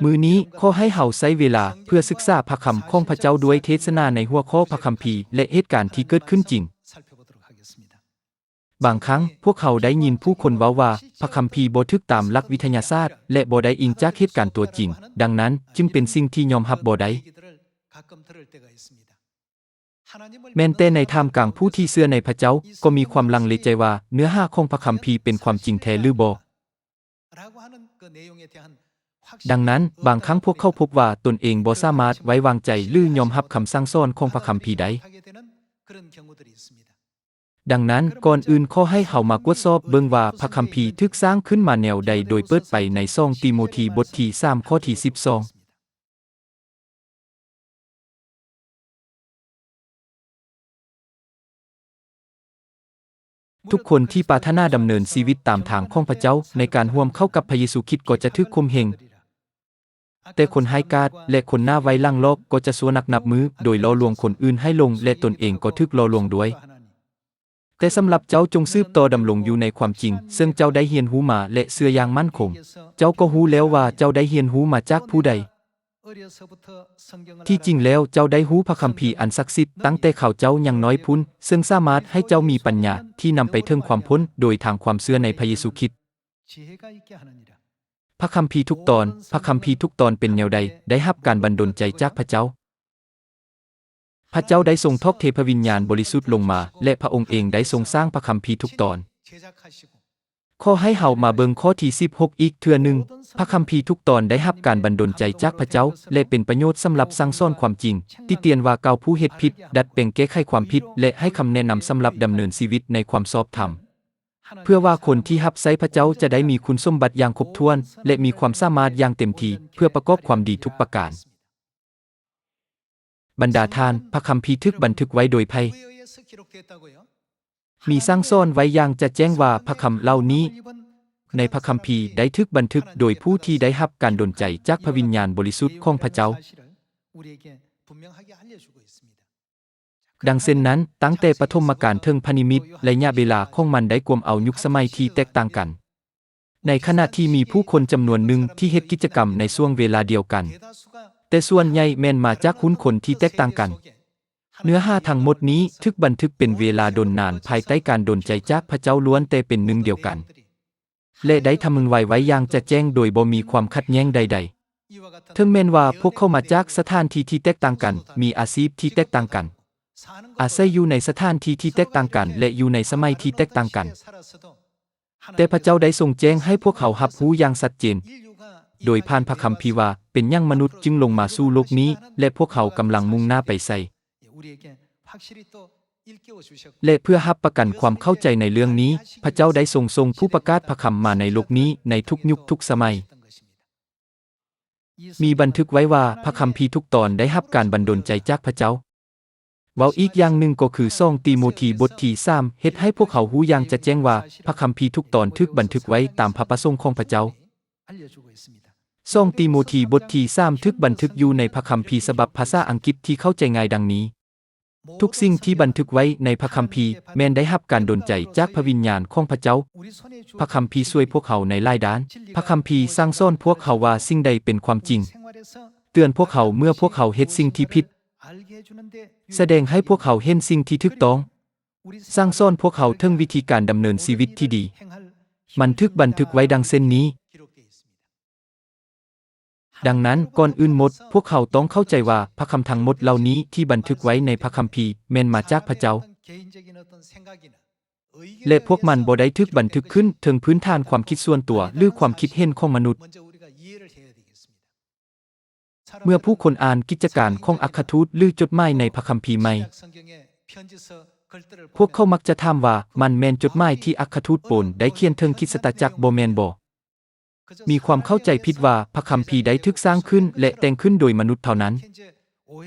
ມື້ນີ້ ຂໍໃຫ້ເຮົາໃຊ້ເວລາເພື່ອສຶກສາພະຄຳຂອງພະເຈົ້າດ້ວຍເທດສະໜາໃນຫົວຂໍ້ພະຄຳພີ ແລະ ເຫດການທີ່ເກີດຂຶ້ນຈິງ. ບາງຄັ້ງພວກເຮົາໄດ້ຍິນຜູ້ຄົນເວົ້າວ່າພະຄຳພີບໍ່ຖືກຕາມຫຼັກວິທະຍາສາດ ແລະ ບໍ່ໄດ້ອີງຈາກເຫດການຕົວຈິງ, ດັ່ງນັ້ນຈຶ່ງເປັນສິ່ງທີ່ຍອມຮັບບໍ່ໄດ້. ແມ່ນແຕ່ໃນທ່າມກາງຜູ້ທີ່ເຊື່ອໃນພະເຈົ້າ ກໍມີຄວາມລັງເລໃຈວ່າເນື້ອຫາຂອງພະຄຳພີເປັນຄວາມຈິງແທ້ຫຼືບໍ່. ດັ່ງນັ້ນ, ບາງຄັ້ງພວກເຂົາພົບວ່າຕົນເອງບໍ່ສາມາດໄວ້ວາງໃຈ ຫຼື ຍອມຮັບຄຳສັ່ງສອນຂອງພະຄຳພີໄດ້. ດັ່ງນັ້ນ, ກ່ອນອື່ນຂໍໃຫ້ເຮົາມາກວດສອບເບິ່ງວ່າພະຄຳພີຖືກສ້າງຂຶ້ນມາແນວໃດ, ໂດຍເປີດໄປໃນສອງຕີໂມທີບົດທີສາມ ຂໍ້ທີສິບສອງ. ທຸກຄົນທີ່ປາດຖະໜາດຳເນີນຊີວິດຕາມທາງຂອງພະເຈົ້າ ໃນການຮ່ວມເຂົ້າກັບພະເຢຊູຄຣິດກໍຈະຖືກຂົ່ມເຫງ, ແຕ່ຄົນຮ້າຍກາດ ແລະ ຄົນໜ້າໄວ້ຫຼັງຫຼອກກໍຈະຊົ່ວໜັກນັບມື້ ໂດຍຫຼໍ່ລວງຄົນອື່ນໃຫ້ຫຼົງ ແລະ ຕົນເອງກໍຖືກຫຼໍ່ລວງດ້ວຍ. ແຕ່ສຳລັບເຈົ້າຈົ່ງສືບຕໍ່ດຳລົງຢູ່ໃນຄວາມຈິງ ເຊິ່ງເຈົ້າໄດ້ຮຽນຮູ້ມາ ແລະ ເຊື່ອຢ່າງໝັ້ນຄົງ. ເຈົ້າກໍຮູ້ແລ້ວວ່າເຈົ້າໄດ້ຮຽນຮູ້ມາຈາກຜູ້ໃດ. ທີ່ຈິງແລ້ວເຈົ້າໄດ້ຮູ້ພະຄຳພີອັນສັກສິດຕັ້ງແຕ່ຄາວເຈົ້າຍັງນ້ອຍພຸ້ນ, ເຊິ່ງສາມາດໃຫ້ເຈົ້າມີປັນຍາທີ່ນຳໄປເຖິງຄວາມພົ້ນໂດຍທາງຄວາມເຊື່ອໃນພະເຢຊູຄຣິດ. ພະຄຳພີທຸກຕອນ, ພະຄຳພີທຸກຕອນເປັນແນວໃດ? ໄດ້ຮັບການບັນດົນໃຈຈາກພະເຈົ້າ. ພະເຈົ້າໄດ້ຊົງຖອກເທພະວິນຍານບໍລິສຸດລົງມາ ແລະ ພະອົງເອງໄດ້ຊົງສ້າງພະຄຳພີທຸກຕອນ. ຂໍໃຫ້ເຮົາມາເບິ່ງຂໍ້ທີສິບຫົກອີກເທື່ອໜຶ່ງ. ພະຄຳພີທຸກຕອນໄດ້ຮັບການບັນດົນໃຈຈາກພະເຈົ້າ ແລະ ເປັນປະໂຫຍດສຳລັບສັ່ງສອນຄວາມຈິງ, ຕິຕຽນວ່າກ່າວຜູ້ເຮັດຜິດ, ດັດແປງແກ້ໄຂຄວາມຜິດ ແລະ ໃຫ້ຄຳແນະນຳສຳລັບດຳເນີນຊີວິດໃນຄວາມຊອບທຳ, ເພື່ອວ່າຄົນທີ່ຮັບໃຊ້ພະເຈົ້າຈະໄດ້ມີຄຸນສົມບັດຢ່າງຄົບຖ້ວນ ແລະ ມີຄວາມສາມາດຢ່າງເຕັມທີ່ເພື່ອປະກອບຄວາມດີທຸກປະການ. ບັນດາທ່ານ, ພະຄຳພີຖືກບັນທຶກໄວ້ໂດຍໃຜ? ມີສັ່ງສອນໄວ້ຢ່າງຈະແຈ້ງວ່າພະຄຳເຫຼົ່ານີ້ໃນພະຄຳພີໄດ້ຖືກບັນທຶກໂດຍຜູ້ທີ່ໄດ້ຮັບການດົນໃຈຈາກພະວິນຍານບໍລິສຸດຂອງພະເຈົ້າ. ດັ່ງເຊັ່ນນັ້ນ, ຕັ້ງແຕ່ປະຖົມມະການເຖິງພະນິມິດ, ໄລຍະເວລາຂອງມັນໄດ້ກວມເອົາຍຸກສະໄໝທີ່ແຕກຕ່າງກັນ. ໃນຂະນະທີ່ມີຜູ້ຄົນຈຳນວນໜຶ່ງທີ່ເຮັດກິດຈະກຳໃນຊ່ວງເວລາດຽວກັນ, ແຕ່ສ່ວນໃຫຍ່ແມ່ນມາຈາກຮຸ່ນຄົນທີ່ແຕກຕ່າງກັນ. ເນື້ອຫາທັງໝົດນີ້ຖືກບັນທຶກເປັນເວລາດົນນານພາຍໃຕ້ການດົນໃຈຈາກພະເຈົ້າລ້ວນແຕ່ເປັນໜຶ່ງດຽວກັນ ແລະ ໄດ້ທຳເນີນໄວ້ຢ່າງຈະແຈ້ງໂດຍບໍ່ມີຄວາມຂັດແຍ່ງໃດໆ. ເຖິງແມ່ນວ່າພວກເຂົາມາຈາກສະຖານທີ່ທີ່ແຕກຕ່າງກັນ, ມີອາຊີບທີ່ແຕກຕ່າງກັນ, ອາໄສຢູ່ໃນສະຖານທີ່ທີ່ແຕກຕ່າງກັນ ແລະ ຢູ່ໃນສະໄໝທີ່ແຕກຕ່າງກັນ, ແຕ່ພະເຈົ້າໄດ້ຊົງແຈ້ງໃຫ້ພວກເຮົາຮັບຮູ້ຢ່າງຊັດເຈນ ໂດຍຜ່ານພະຄຳພີວ່າ ເປັນຫຍັງມະນຸດຈຶ່ງລົງມາສູ່ໂລກນີ້ ແລະ ພວກເຮົາກຳລັງມຸ່ງໜ້າໄປໃສ. ແລະ ເພື່ອຮັບປະກັນຄວາມເຂົ້າໃຈໃນເລື່ອງນີ້, ພະເຈົ້າໄດ້ຊົງສົ່ງຜູ້ປະກາດພະຄຳມາໃນໂລກນີ້ໃນທຸກຍຸກທຸກສະໄໝ. ມີບັນທຶກໄວ້ວ່າພະຄຳພີທຸກຕອນໄດ້ຮັບການບັນດົນໃຈຈາກພະເຈົ້າ. ເວົ້າອີກຢ່າງໜຶ່ງກໍຄື ສອງຕີໂມທີບົດທີສາມເຮັດໃຫ້ພວກເຮົາຮູ້ຢ່າງຈະແຈ້ງວ່າ ພະຄຳພີທຸກຕອນຖືກບັນທຶກໄວ້ຕາມພະປະສົງຂອງພະເຈົ້າ. ສອງຕີໂມທີບົດທີສາມຖືກບັນທຶກຢູ່ໃນພະຄຳພີສະບັບພາສາອັງກິດທີ່ເຂົ້າໃຈງ່າຍດັ່ງນີ້. ທຸກສິ່ງທີ່ບັນທຶກໄວ້ໃນພະຄຳພີແມ່ນໄດ້ຮັບການດົນໃຈຈາກພະວິນຍານຂອງພະເຈົ້າ. ພະຄຳພີຊ່ວຍພວກເຮົາໃນຫຼາຍດ້ານ. ພະຄຳພີສັ່ງສອນພວກເຮົາວ່າສິ່ງໃດເປັນຄວາມຈິງ, ເຕືອນພວກເຮົາເມື່ອພວກເຮົາເຮັດສິ່ງທີ່ຜິດ, ສະແດງໃຫ້ພວກເຮົາເຫັນສິ່ງທີ່ຖືກຕ້ອງ, ສັ່ງສອນພວກເຮົາເຖິງວິທີການດຳເນີນຊີວິດທີ່ດີ. ມັນຖືກບັນທຶກໄວ້ດັ່ງເຊັ່ນນີ້. ດັ່ງນັ້ນ, ກ່ອນອື່ນໝົດ, ພວກເຮົາຕ້ອງເຂົ້າໃຈວ່າພະຄຳທັງໝົດເຫຼົ່ານີ້ທີ່ບັນທຶກໄວ້ໃນພະຄຳພີແມ່ນມາຈາກພະເຈົ້າ, ແລະ ພວກມັນບໍ່ໄດ້ຖືກບັນທຶກຂຶ້ນເທິງພື້ນຖານຄວາມຄິດສ່ວນຕົວ ຫຼື ຄວາມຄິດເຫັນຂອງມະນຸດ. ເມື່ອຜູ້ຄົນອ່ານກິດຈະການຂອງອັກຄະທູດ ຫຼື ຈົດໝາຍໃນພະຄຳພີໃໝ່, ພວກເຂົາມັກຈະຖາມວ່າ ມັນແມ່ນຈົດໝາຍທີ່ອັກຄະທູດໂປນໄດ້ຂຽນເຖິງຄຣິສຕະຈັກບໍ່ແມ່ນບໍ? ມີຄວາມເຂົ້າໃຈຜິດວ່າພະຄຳພີໄດ້ຖືກສ້າງຂຶ້ນ ແລະ ແຕ່ງຂຶ້ນໂດຍມະນຸດເທົ່ານັ້ນ.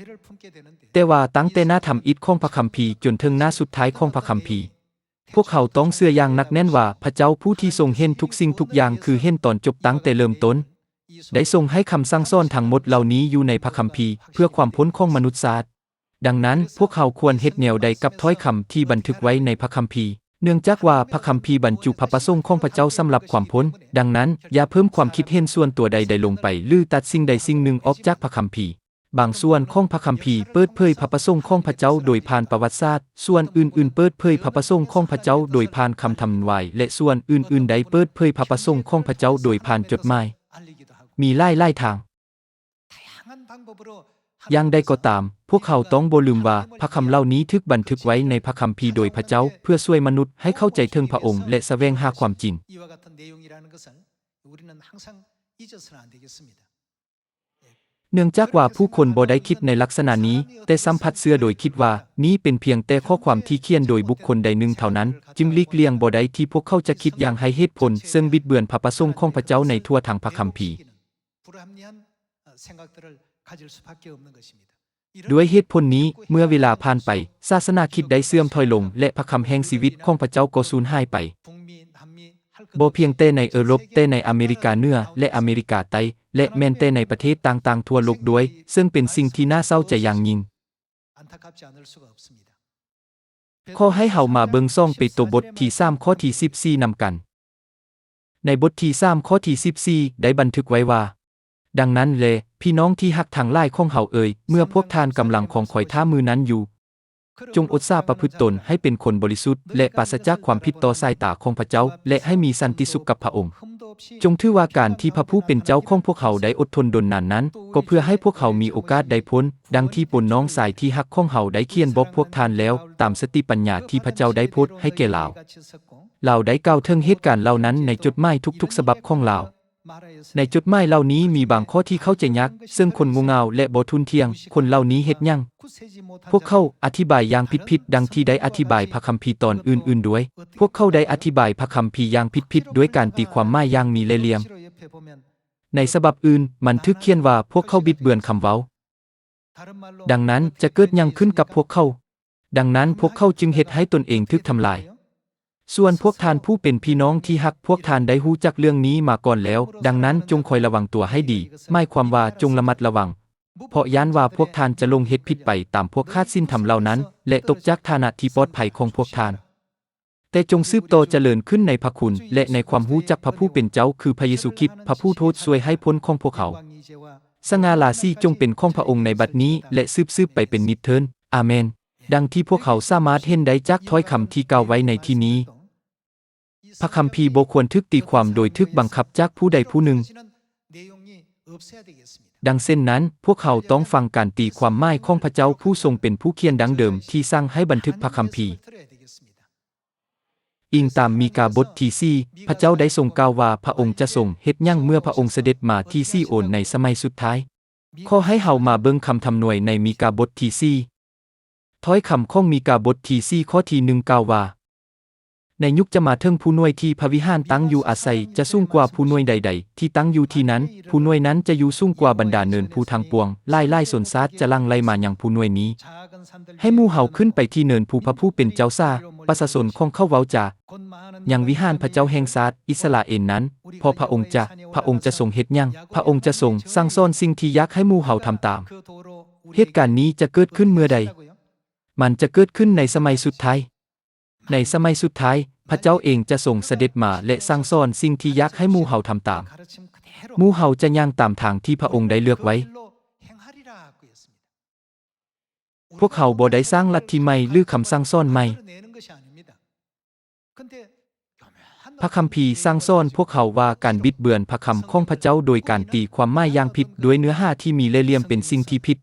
ແຕ່ວ່າຕັ້ງແຕ່ໜ້າທຳອິດຂອງພະຄຳພີຈົນເຖິງໜ້າສຸດທ້າຍຂອງພະຄຳພີ, ພວກເຮົາຕ້ອງເຊື່ອຢ່າງໜັກແໜ້ນວ່າ ພະເຈົ້າຜູ້ທີ່ຊົງເຫັນທຸກສິ່ງທຸກຢ່າງ ຄືເຫັນຕອນຈົບຕັ້ງແຕ່ເລີ່ມຕົ້ນ, ໄດ້ຊົງໃຫ້ຄຳສັ່ງສອນທັງໝົດເຫຼົ່ານີ້ຢູ່ໃນພະຄຳພີ ເພື່ອຄວາມພົ້ນຂອງມະນຸດຊາດ. ດັ່ງນັ້ນ, ພວກເຮົາຄວນເຮັດແນວໃດກັບຖ້ອຍຄຳທີ່ບັນທຶກໄວ້ໃນພະຄຳພີ? ເນື່ອງຈາກວ່າພະຄຳພີບັນຈຸພະປະສົງຂອງພະເຈົ້າສຳລັບຄວາມພົ້ນ, ດັ່ງນັ້ນ, ຢ່າເພີ່ມຄວາມຄິດເຫັນສ່ວນຕົວໃດໆລົງໄປ ຫຼື ຕັດສິ່ງໃດສິ່ງໜຶ່ງອອກຈາກພະຄຳພີ. ບາງສ່ວນຂອງພະຄຳພີເປີດເຜີຍພະປະສົງຂອງພະເຈົ້າໂດຍຜ່ານປະຫວັດສາດ, ສ່ວນອື່ນໆເປີດເຜີຍພະປະສົງຂອງພະເຈົ້າໂດຍຜ່ານຄຳທຳນາຍ, ແລະ ສ່ວນອື່ນໆໄດ້ເປີດເຜີຍພະປະສົງຂອງພະເຈົ້າໂດຍຜ່ານຈົດໝາຍ. ມີຫຼາຍໆທາງ. ຢ່າງໃດກໍຕາມ, ພວກເຮົາຕ້ອງບໍ່ລືມວ່າພະຄຳເຫຼົ່ານີ້ຖືກບັນທຶກໄວ້ໃນພະຄຳພີໂດຍພະເຈົ້າ ເພື່ອຊ່ວຍມະນຸດໃຫ້ເຂົ້າໃຈເຖິງພະອົງ ແລະ ສະແຫວງຫາຄວາມຈິງ. ເນື່ອງຈາກວ່າຜູ້ຄົນບໍ່ໄດ້ຄິດໃນລັກສະນະນີ້, ແຕ່ຊ້ຳພັດເຊື່ອໂດຍຄິດວ່ານີ້ເປັນພຽງແຕ່ຂໍ້ຄວາມທີ່ຂຽນໂດຍບຸກຄົນໃດໜຶ່ງເທົ່ານັ້ນ, ຈຶ່ງຫຼີກລ່ຽງບໍ່ໄດ້ທີ່ພວກເຂົາຈະຄິດຢ່າງໄຮ້ເຫດຜົນ, ເຊິ່ງບິດເບືອນພະປະສົງຂອງພະເຈົ້າໃນທົ່ວທັງພະຄຳພີ. ດ້ວຍເຫດຜົນນີ້, ເມື່ອເວລາຜ່ານໄປ, ສາສະໜາຄຣິດໄດ້ເສື່ອມຖອຍລົງ ແລະ ພະຄຳແຫ່ງຊີວິດຂອງພະເຈົ້າກໍສູນຫາຍໄປ, ບໍ່ພຽງແຕ່ໃນເອີຣົບ, ແຕ່ໃນອາເມລິກາເໜືອ ແລະ ອາເມລິກາໃຕ້, ແລະ ແມ່ນແຕ່ໃນປະເທດຕ່າງໆທົ່ວໂລກດ້ວຍ, ເຊິ່ງເປັນສິ່ງທີ່ໜ້າເສົ້າໃຈຢ່າງຍິ່ງ. ຂໍໃຫ້ເຮົາມາເບິ່ງສອງເປໂຕບົດທີສາມ ຂໍ້ທີສິບສີ່ນຳກັນ. ໃນບົດທີສາມ ຂໍ້ທີສິບສີ່ ໄດ້ບັນທຶກໄວ້ວ່າ, ດັ່ງນັ້ນແລ, ພີ່ນ້ອງທີ່ຮັກທັງຫຼາຍຂອງເຮົາເອີຍ, ເມື່ອພວກທ່ານກຳລັງຄອງຄອຍຖ້າມື້ນັ້ນຢູ່, ຈົ່ງອົດສາປະພຶດຕົນໃຫ້ເປັນຄົນບໍລິສຸດ ແລະ ປາສະຈາກຄວາມຜິດຕໍ່ສາຍຕາຂອງພະເຈົ້າ, ແລະ ໃຫ້ມີສັນຕິສຸກກັບພະອົງ. ຈົ່ງຖືວ່າການທີ່ພະຜູ້ເປັນເຈົ້າຂອງພວກເຮົາໄດ້ອົດທົນດົນນານນັ້ນ, ກໍເພື່ອໃຫ້ພວກເຮົາມີໂອກາດໄດ້ພົ້ນ, ດັ່ງທີ່ໂປນນ້ອງຊາຍທີ່ຮັກຂອງເຮົາໄດ້ຂຽນບອກພວກທ່ານແລ້ວ, ຕາມສະຕິປັນຍາທີ່ພະເຈົ້າໄດ້ໂພດໃຫ້ແກ່ລາວ. ລາວໄດ້ກ່າວເຖິງເຫດການເຫຼົ່ານັ້ນໃນຈົດໝາຍທຸກໆສະບັບຂອງລາວ. ໃນຈົດໝາຍເຫຼົ່ານີ້ມີບາງຂໍ້ທີ່ເຂົ້າໃຈຍາກ, ເຊິ່ງຄົນໂງ່ເຫງົ້າ ແລະ ບໍ່ທຸ່ນທ່ຽງ, ຄົນເຫຼົ່ານີ້ເຮັດຫຍັງ? ພວກເຂົາອະທິບາຍຢ່າງຜິດໆ, ດັ່ງທີ່ໄດ້ອະທິບາຍພະຄຳພີຕອນອື່ນໆດ້ວຍ. ພວກເຂົາໄດ້ອະທິບາຍພະຄຳພີຢ່າງຜິດໆ ດ້ວຍການຕີຄວາມໝາຍຢ່າງມີແລ່ຫຼ່ຽມ. ໃນສະບັບອື່ນ, ມັນຖືກຂຽນວ່າພວກເຂົາບິດເບືອນຄຳເວົ້າ. ດັ່ງນັ້ນຈະເກີດຫຍັງຂຶ້ນກັບພວກເຂົາ? ດັ່ງນັ້ນພວກເຂົາຈຶ່ງເຮັດໃຫ້ຕົນເອງຖືກທຳລາຍ. ສ່ວນພວກທ່ານຜູ້ເປັນພີ່ນ້ອງທີ່ຮັກ, ພວກທ່ານໄດ້ຮູ້ຈັກເລື່ອງນີ້ມາກ່ອນແລ້ວ, ດັ່ງນັ້ນຈົ່ງຄອຍລະວັງຕົວໃຫ້ດີ, ໝາຍຄວາມວ່າຈົ່ງລະມັດລະວັງ, ເພາະຢ້ານວ່າພວກທ່ານຈະຫຼົງເຮັດຜິດໄປຕາມພວກຂາດສິນທຳເຫຼົ່ານັ້ນ ແລະ ຕົກຈາກຖານະທີ່ປອດໄພຂອງພວກທ່ານ. ແຕ່ຈົ່ງສືບຕໍ່ຈະເລີນຂຶ້ນໃນພະຄຸນ ແລະ ໃນຄວາມຮູ້ຈັກພະຜູ້ເປັນເຈົ້າ ຄືພະເຢຊູຄຣິດ, ພະຜູ້ໂທດຊ່ວຍໃຫ້ພົ້ນຂອງພວກເຮົາ. ສະຫງ່າລາສີຈົ່ງເປັນຂອງພະອົງໃນບັດນີ້ ແລະ ສືບໆໄປເປັນນິດເທີນ. ອາເມນ. ດັ່ງທີ່ພວກເຮົາສາມາດເຫັນໄດ້ຈາກຖ້ອຍຄຳທີ່ກ່າວໄວ້ໃນທີ່ນີ້, ພະຄຳພີບໍ່ຄວນຖືກຕີຄວາມໂດຍຖືກບັງຄັບຈາກຜູ້ໃດຜູ້ໜຶ່ງ. ດັ່ງເຊັ່ນນັ້ນ, ພວກເຮົາຕ້ອງຟັງການຕີຄວາມໝາຍຂອງພະເຈົ້າຜູ້ຊົງເປັນຜູ້ຂຽນດັ້ງເດີມທີ່ສັ່ງໃຫ້ບັນທຶກພະຄຳພີ. ອີງຕາມມີກາບົດທີສີ່, ພະເຈົ້າໄດ້ຊົງກ່າວວ່າພະອົງຈະຊົງເຮັດຫຍັງເມື່ອພະອົງສະເດັດມາທີ່ຊີໂອນໃນສະໄໝສຸດທ້າຍ. ຂໍໃຫ້ເຮົາມາເບິ່ງຄຳທຳນວຍໃນມີກາບົດທີສີ່. ຖ້ອຍຄຳຂອງມີກາບົດທີສີ່ ຂໍ້ທີໜຶ່ງກ່າວວ່າ, ໃນຍຸກຈະມາເຖິງຜູ້ໜ່ວຍທີ່ພະວິຫານຕັ້ງຢູ່ອາໄສຈະສູງກວ່າຜູ້ໜ່ວຍໃດໆທີ່ຕັ້ງຢູ່ທີ່ນັ້ນ, ຜູ້ໜ່ວຍນັ້ນຈະຢູ່ສູງກວ່າບັນດາເນີນພູທັງປວງ, ຫຼາຍໆຊົນຊາດຈະຫຼັ່ງໄຫຼມາຍັງຜູ້ໜ່ວຍນີ້. ໃຫ້ໝູ່ເຮົາຂຶ້ນໄປທີ່ເນີນພູພະຜູ້ເປັນເຈົ້າຊາ, ປະຊາຊົນຂອງເຂົາເວົ້າຈາ, ຍັງວິຫານພະເຈົ້າແຫ່ງຊາດອິດສະຣາເອນນັ້ນ, ເພາະພະອົງຈະ, ພະອົງຈະຊົງເຮັດຫຍັງ? ພະອົງຈະຊົງສັ່ງສອນສິ່ງທີ່ຢາກໃຫ້ໝູ່ເຮົາທຳຕາມ. ເຫດການນີ້ຈະເກີດຂຶ້ນເມື່ອໃດ? ມັນຈະເກີດຂຶ້ນໃນສະໄໝສຸດທ້າຍ. ໃນສະໄໝສຸດທ້າຍ, ພະເຈົ້າເອງຈະຊົງສະເດັດມາ ແລະ ສັ່ງສອນສິ່ງທີ່ຢາກໃຫ້ໝູ່ເຮົາທຳຕາມ. ໝູ່ເຮົາຈະຍ່າງຕາມທາງທີ່ພະອົງໄດ້ເລືອກໄວ້. ພວກເຮົາບໍ່ໄດ້ສ້າງລັດທິໃໝ່ ຫຼື ຄຳສັ່ງສອນໃໝ່. ພະຄຳພີສັ່ງສອນພວກເຮົາວ່າການບິດເບືອນພະຄຳຂອງພະເຈົ້າໂດຍການຕີຄວາມໝາຍຢ່າງຜິດດ້ວຍເນື້ອຫາທີ່ມີແລ່ຫຼ່ຽມເປັນສິ່ງທີ່ຜິດ.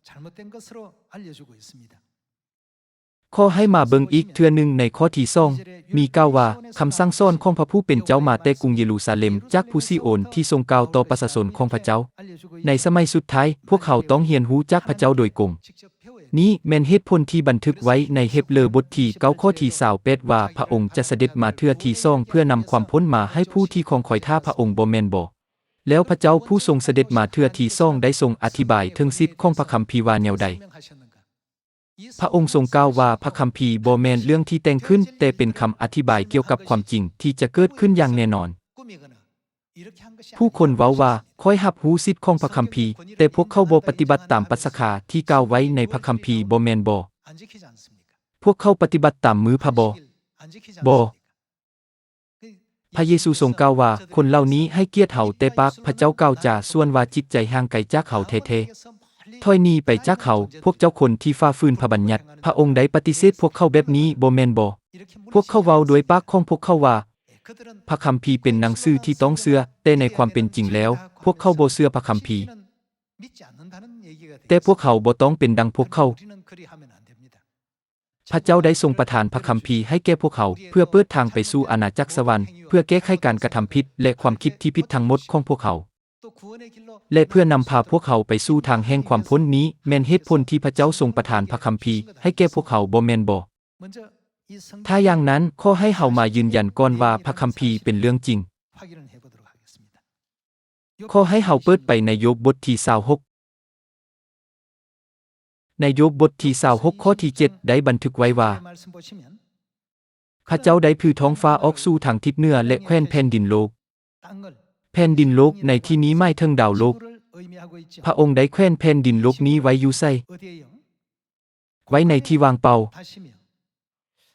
ຂໍໃຫ້ມາເບິ່ງອີກເທື່ອໜຶ່ງໃນຂໍ້ທີສອງ, ມີກ່າວວ່າ, ຄຳສັ່ງສອນຂອງພະຜູ້ເປັນເຈົ້າມາແຕ່ກຸງເຢຣູຊາເລັມ, ຈາກພູຊີໂອນ, ທີ່ຊົງກ່າວຕໍ່ປະຊາຊົນຂອງພະເຈົ້າ. ໃນສະໄໝສຸດທ້າຍ, ພວກເຮົາຕ້ອງຮຽນຮູ້ຈາກພະເຈົ້າໂດຍກົງ. ນີ້ແມ່ນເຫດຜົນທີ່ບັນທຶກໄວ້ໃນເຮັບເຣີບົດທີເກົ້າ ຂໍ້ທີຊາວແປດ ວ່າພະອົງຈະສະເດັດມາເທື່ອທີສອງເພື່ອນຳຄວາມພົ້ນມາໃຫ້ຜູ້ທີ່ຄອງຄອຍຖ້າພະອົງ, ບໍ່ແມ່ນບໍ? ແລ້ວພະເຈົ້າຜູ້ຊົງສະເດັດມາເທື່ອທີສອງໄດ້ຊົງອະທິບາຍເຖິງສິດຂອງພະຄຳພີວ່າແນວໃດ? ພະອົງຊົງກ່າວວ່າພະຄຳພີບໍ່ແມ່ນເລື່ອງທີ່ແຕ່ງຂຶ້ນ, ແຕ່ເປັນຄຳອະທິບາຍກ່ຽວກັບຄວາມຈິງທີ່ຈະເກີດຂຶ້ນຢ່າງແນ່ນອນ. ຜູ້ຄົນເວົ້າວ່າ, ຂ້ອຍຮັບຮູ້ສິດຂອງພະຄຳພີ, ແຕ່ພວກເຂົາບໍ່ປະຕິບັດຕາມປັດສະຄາທີ່ກ່າວໄວ້ໃນພະຄຳພີ, ບໍ່ແມ່ນບໍ? ພວກເຂົາປະຕິບັດຕາມມື້ພະບໍ? ບໍ່. ພະເຢຊູຊົງກ່າວວ່າ, ຄົນເຫຼົ່ານີ້ໃຫ້ກຽດເຮົາແຕ່ປາກ, ພະເຈົ້າກ່າວຈາຊວນວ່າຈິດໃຈຫ່າງໄກຈາກເຮົາແທ້ໆ. ຖອຍໜີໄປຈາກເຮົາ, ພວກເຈົ້າຄົນທີ່ຝ່າຝືນພະບັນຍັດ. ພະອົງໄດ້ປະຕິເສດພວກເຂົາແບບນີ້, ບໍ່ແມ່ນບໍ? ພວກເຂົາເວົ້າດ້ວຍປາກຂອງພວກເຂົາວ່າ, ພະຄຳພີເປັນໜັງສືທີ່ຕ້ອງເຊື່ອ, ແຕ່ໃນຄວາມເປັນຈິງແລ້ວ, ພວກເຂົາບໍ່ເຊື່ອພະຄຳພີ. ແຕ່ພວກເຮົາບໍ່ຕ້ອງເປັນດັ່ງພວກເຂົາ. ພະເຈົ້າໄດ້ຊົງປະທານພະຄຳພີໃຫ້ແກ່ພວກເຮົາ ເພື່ອເປີດທາງໄປສູ່ອານາຈັກສະຫວັນ, ເພື່ອແກ້ໄຂການກະທຳຜິດ ແລະ ຄວາມຄິດທີ່ຜິດທັງໝົດຂອງພວກເຮົາ ແລະ ເພື່ອນຳພາພວກເຮົາໄປສູ່ທາງແຫ່ງຄວາມພົ້ນ. ນີ້ແມ່ນເຫດຜົນທີ່ພະເຈົ້າຊົງປະທານພະຄຳພີໃຫ້ແກ່ພວກເຮົາ, ບໍ່ແມ່ນບໍ? ຖ້າຢ່າງນັ້ນ, ຂໍໃຫ້ເຮົາມາຢືນຢັນກ່ອນວ່າພະຄຳພີເປັນເລື່ອງຈິງ. ຂໍໃຫ້ເຮົາເປີດໄປໃນໂຢບບົດທີຊາວຫົກ. ໃນໂຢບບົດທີຊາວຫົກ ຂໍ້ທີເຈັດ ໄດ້ບັນທຶກໄວ້ວ່າ, ພະເຈົ້າໄດ້ຜືທ້ອງຟ້າອອກສູ່ທາງທິດເໜືອ ແລະ ແຂວນແຜ່ນດິນໂລກ. ແຜ່ນດິນໂລກໃນທີ່ນີ້ໝາຍເຖິງດາວໂລກ. ພະອົງໄດ້ແຂວນແຜ່ນດິນໂລກນີ້ໄວ້ຢູ່ໃສ? ໄວ້ໃນທີ່ວ່າງເປົ່າ.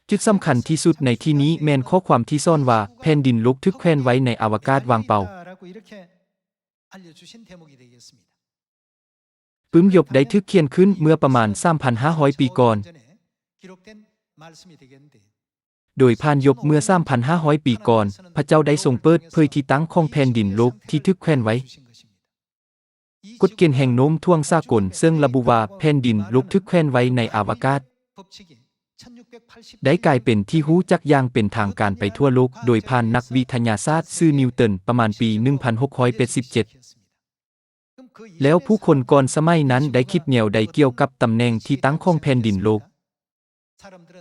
ຈຸດສຳຄັນທີ່ສຸດໃນທີ່ນີ້ແມ່ນຂໍ້ຄວາມທີ່ສອນວ່າແຜ່ນດິນໂລກຖືກແຂວນໄວ້ໃນອາວະກາດວ່າງເປົ່າ. ປຶ້ມຢົບໄດ້ຖືກຂຽນຂຶ້ນເມື່ອປະມານສາມພັນຫ້າຮ້ອຍປີກ່ອນ. ໂດຍຜ່ານຢົບເມື່ອສາມພັນຫ້າຮ້ອຍປີກ່ອນ, ພະເຈົ້າໄດ້ຊົງເປີດເຜີຍທີ່ຕັ້ງຂອງແຜ່ນດິນໂລກທີ່ຖືກແຂວນໄວ້. ກົດເກນແຫ່ງໂນ້ມຖ່ວງສາກົນເຊິ່ງລະບຸວ່າແຜ່ນດິນໂລກຖືກແຂວນໄວ້ໃນອາວະກາດ ໄດ້ກາຍເປັນທີ່ຮູ້ຈັກຢ່າງເປັນທາງການໄປທົ່ວໂລກໂດຍຜ່ານນັກວິທະຍາສາດຊື່ນິວເຕີນປະມານປີໜຶ່ງພັນຫົກຮ້ອຍແປດສິບເຈັດ. ແລ້ວຜູ້ຄົນກ່ອນສະໄໝນັ້ນໄດ້ຄິດແນວໃດກ່ຽວກັບຕຳແໜ່ງທີ່ຕັ້ງຂອງແຜ່ນດິນໂລກ?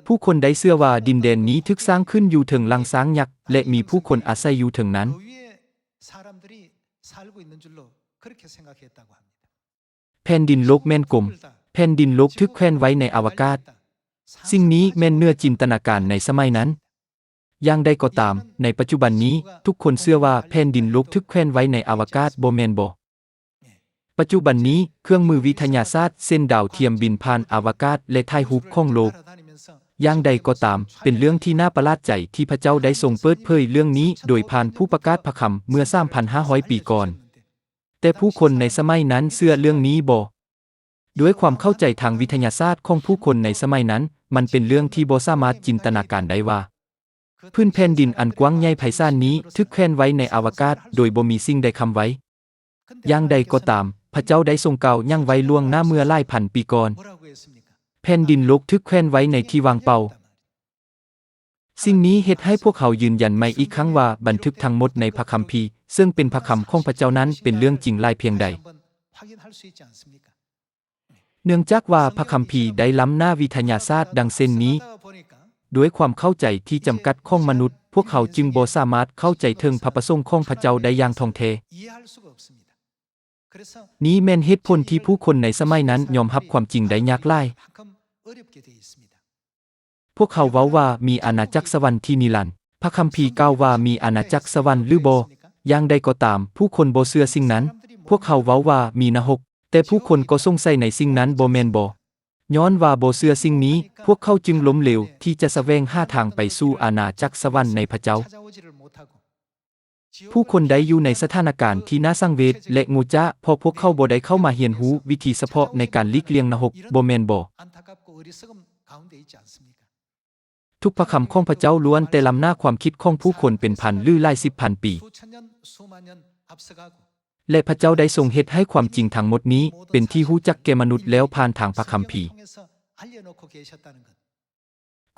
ຜູ້ຄົນໄດ້ເຊື່ອວ່າດິນແດນນີ້ຖືກສ້າງຂຶ້ນຢູ່ເທິງຫຼັງຊ້າງຍັກ ແລະ ມີຜູ້ຄົນອາໄສຢູ່ເທິງນັ້ນ. ແຜ່ນດິນໂລກແມ່ນກົມ. ແຜ່ນດິນໂລກຖືກແຂວນໄວ້ໃນອາວະກາດ. ສິ່ງນີ້ແມ່ນເໜືອຈິນຕະນາການໃນສະໄໝນັ້ນ. ຢ່າງໃດກໍຕາມ, ໃນປັດຈຸບັນນີ້, ທຸກຄົນເຊື່ອວ່າແຜ່ນດິນໂລກຖືກແຂວນໄວ້ໃນອາວະກາດ, ບໍ່ແມ່ນບໍ? ປັດຈຸບັນນີ້, ເຄື່ອງມືວິທະຍາສາດເຊັ່ນດາວທຽມບິນຜ່ານອາວະກາດ ແລະ ຖ່າຍຮູບຂອງໂລກ. ຢ່າງໃດກໍຕາມ, ເປັນເລື່ອງທີ່ໜ້າປະຫຼາດໃຈທີ່ພະເຈົ້າໄດ້ຊົງເປີດເຜີຍເລື່ອງນີ້ໂດຍຜ່ານຜູ້ປະກາດພະຄຳເມື່ອສາມພັນຫ້າຮ້ອຍປີກ່ອນ. ແຕ່ຜູ້ຄົນໃນສະໄໝນັ້ນເຊື່ອເລື່ອງນີ້ບໍ? ດ້ວຍຄວາມເຂົ້າໃຈທາງວິທະຍາສາດຂອງຜູ້ຄົນໃນສະໄໝນັ້ນ, ມັນເປັນເລື່ອງທີ່ບໍ່ສາມາດຈິນຕະນາການໄດ້ວ່າ ພື້ນແຜ່ນດິນອັນກວ້າງໃຫຍ່ໄພສານນີ້ຖືກແຂວນໄວ້ໃນອາວະກາດໂດຍບໍ່ມີສິ່ງໃດຄ້ຳໄວ້. ຢ່າງໃດກໍຕາມ, ພະເຈົ້າໄດ້ຊົງກ່າວຫຍັງໄວ້ລ່ວງໜ້າເມື່ອຫຼາຍພັນປີກ່ອນ? ແຜ່ນດິນໂລກຖືກແຂວນໄວ້ໃນທີ່ວ່າງເປົ່າ. ສິ່ງນີ້ເຮັດໃຫ້ພວກເຮົາຢືນຢັນໃໝ່ອີກຄັ້ງວ່າບັນທຶກທັງໝົດໃນພະຄຳພີ, ເຊິ່ງເປັນພະຄຳຂອງພະເຈົ້ານັ້ນ, ເປັນເລື່ອງຈິງຫຼາຍພຽງໃດ. ເນື່ອງຈາກວ່າພະຄຳພີໄດ້ລ້ຳໜ້າວິທະຍາສາດດັ່ງເຊັ່ນນີ້, ດ້ວຍຄວາມເຂົ້າໃຈທີ່ຈຳກັດຂອງມະນຸດ, ພວກເຮົາຈຶ່ງບໍ່ສາມາດເຂົ້າໃຈເຖິງພະປະສົງຂອງພະເຈົ້າໄດ້ຢ່າງທ່ອງແທ້. ນີ້ແມ່ນເຫດຜົນທີ່ຜູ້ຄົນໃນສະໄໝນັ້ນຍອມຮັບຄວາມຈິງໄດ້ຍາກຫຼາຍ. ພວກເຂົາເວົ້າວ່າມີອານາຈັກສະຫວັນທີ່ນິລັນ. ພະຄຳພີກ່າວວ່າມີອານາຈັກສະຫວັນຫຼືບໍ່? ຢ່າງໃດກໍຕາມ, ຜູ້ຄົນບໍ່ເຊື່ອສິ່ງນັ້ນ. ພວກເຂົາເວົ້າວ່າມີນະຮົກ, ແຕ່ຜູ້ຄົນກໍສົງໄສໃນສິ່ງນັ້ນ, ບໍ່ແມ່ນບໍ? ຍ້ອນວ່າບໍ່ເຊື່ອສິ່ງນີ້, ພວກເຂົາຈຶ່ງລົ້ມເຫຼວທີ່ຈະສະແຫວງຫາທາງໄປສູ່ອານາຈັກສະຫວັນໃນພະເຈົ້າ. ຜູ້ຄົນໄດ້ຢູ່ໃນສະຖານະການທີ່ໜ້າສັງເວດ ແລະ ໂງ່ຈ້າ ເພາະພວກເຂົາບໍ່ໄດ້ເຂົ້າມາຮຽນຮູ້ວິທີສະເພາະໃນການຫຼີກລ່ຽງນະຮົກ, ບໍ່ແມ່ນບໍ? ທຸກພະຄຳຂອງພະເຈົ້າລ້ວນແຕ່ລ້ຳໜ້າຄວາມຄິດຂອງຜູ້ຄົນເປັນພັນ ຫຼື ຫຼາຍສິບພັນປີ, ແລະ ພະເຈົ້າໄດ້ຊົງເຮັດໃຫ້ຄວາມຈິງທັງໝົດນີ້ເປັນທີ່ຮູ້ຈັກແກ່ມະນຸດແລ້ວຜ່ານທາງພະຄຳພີ.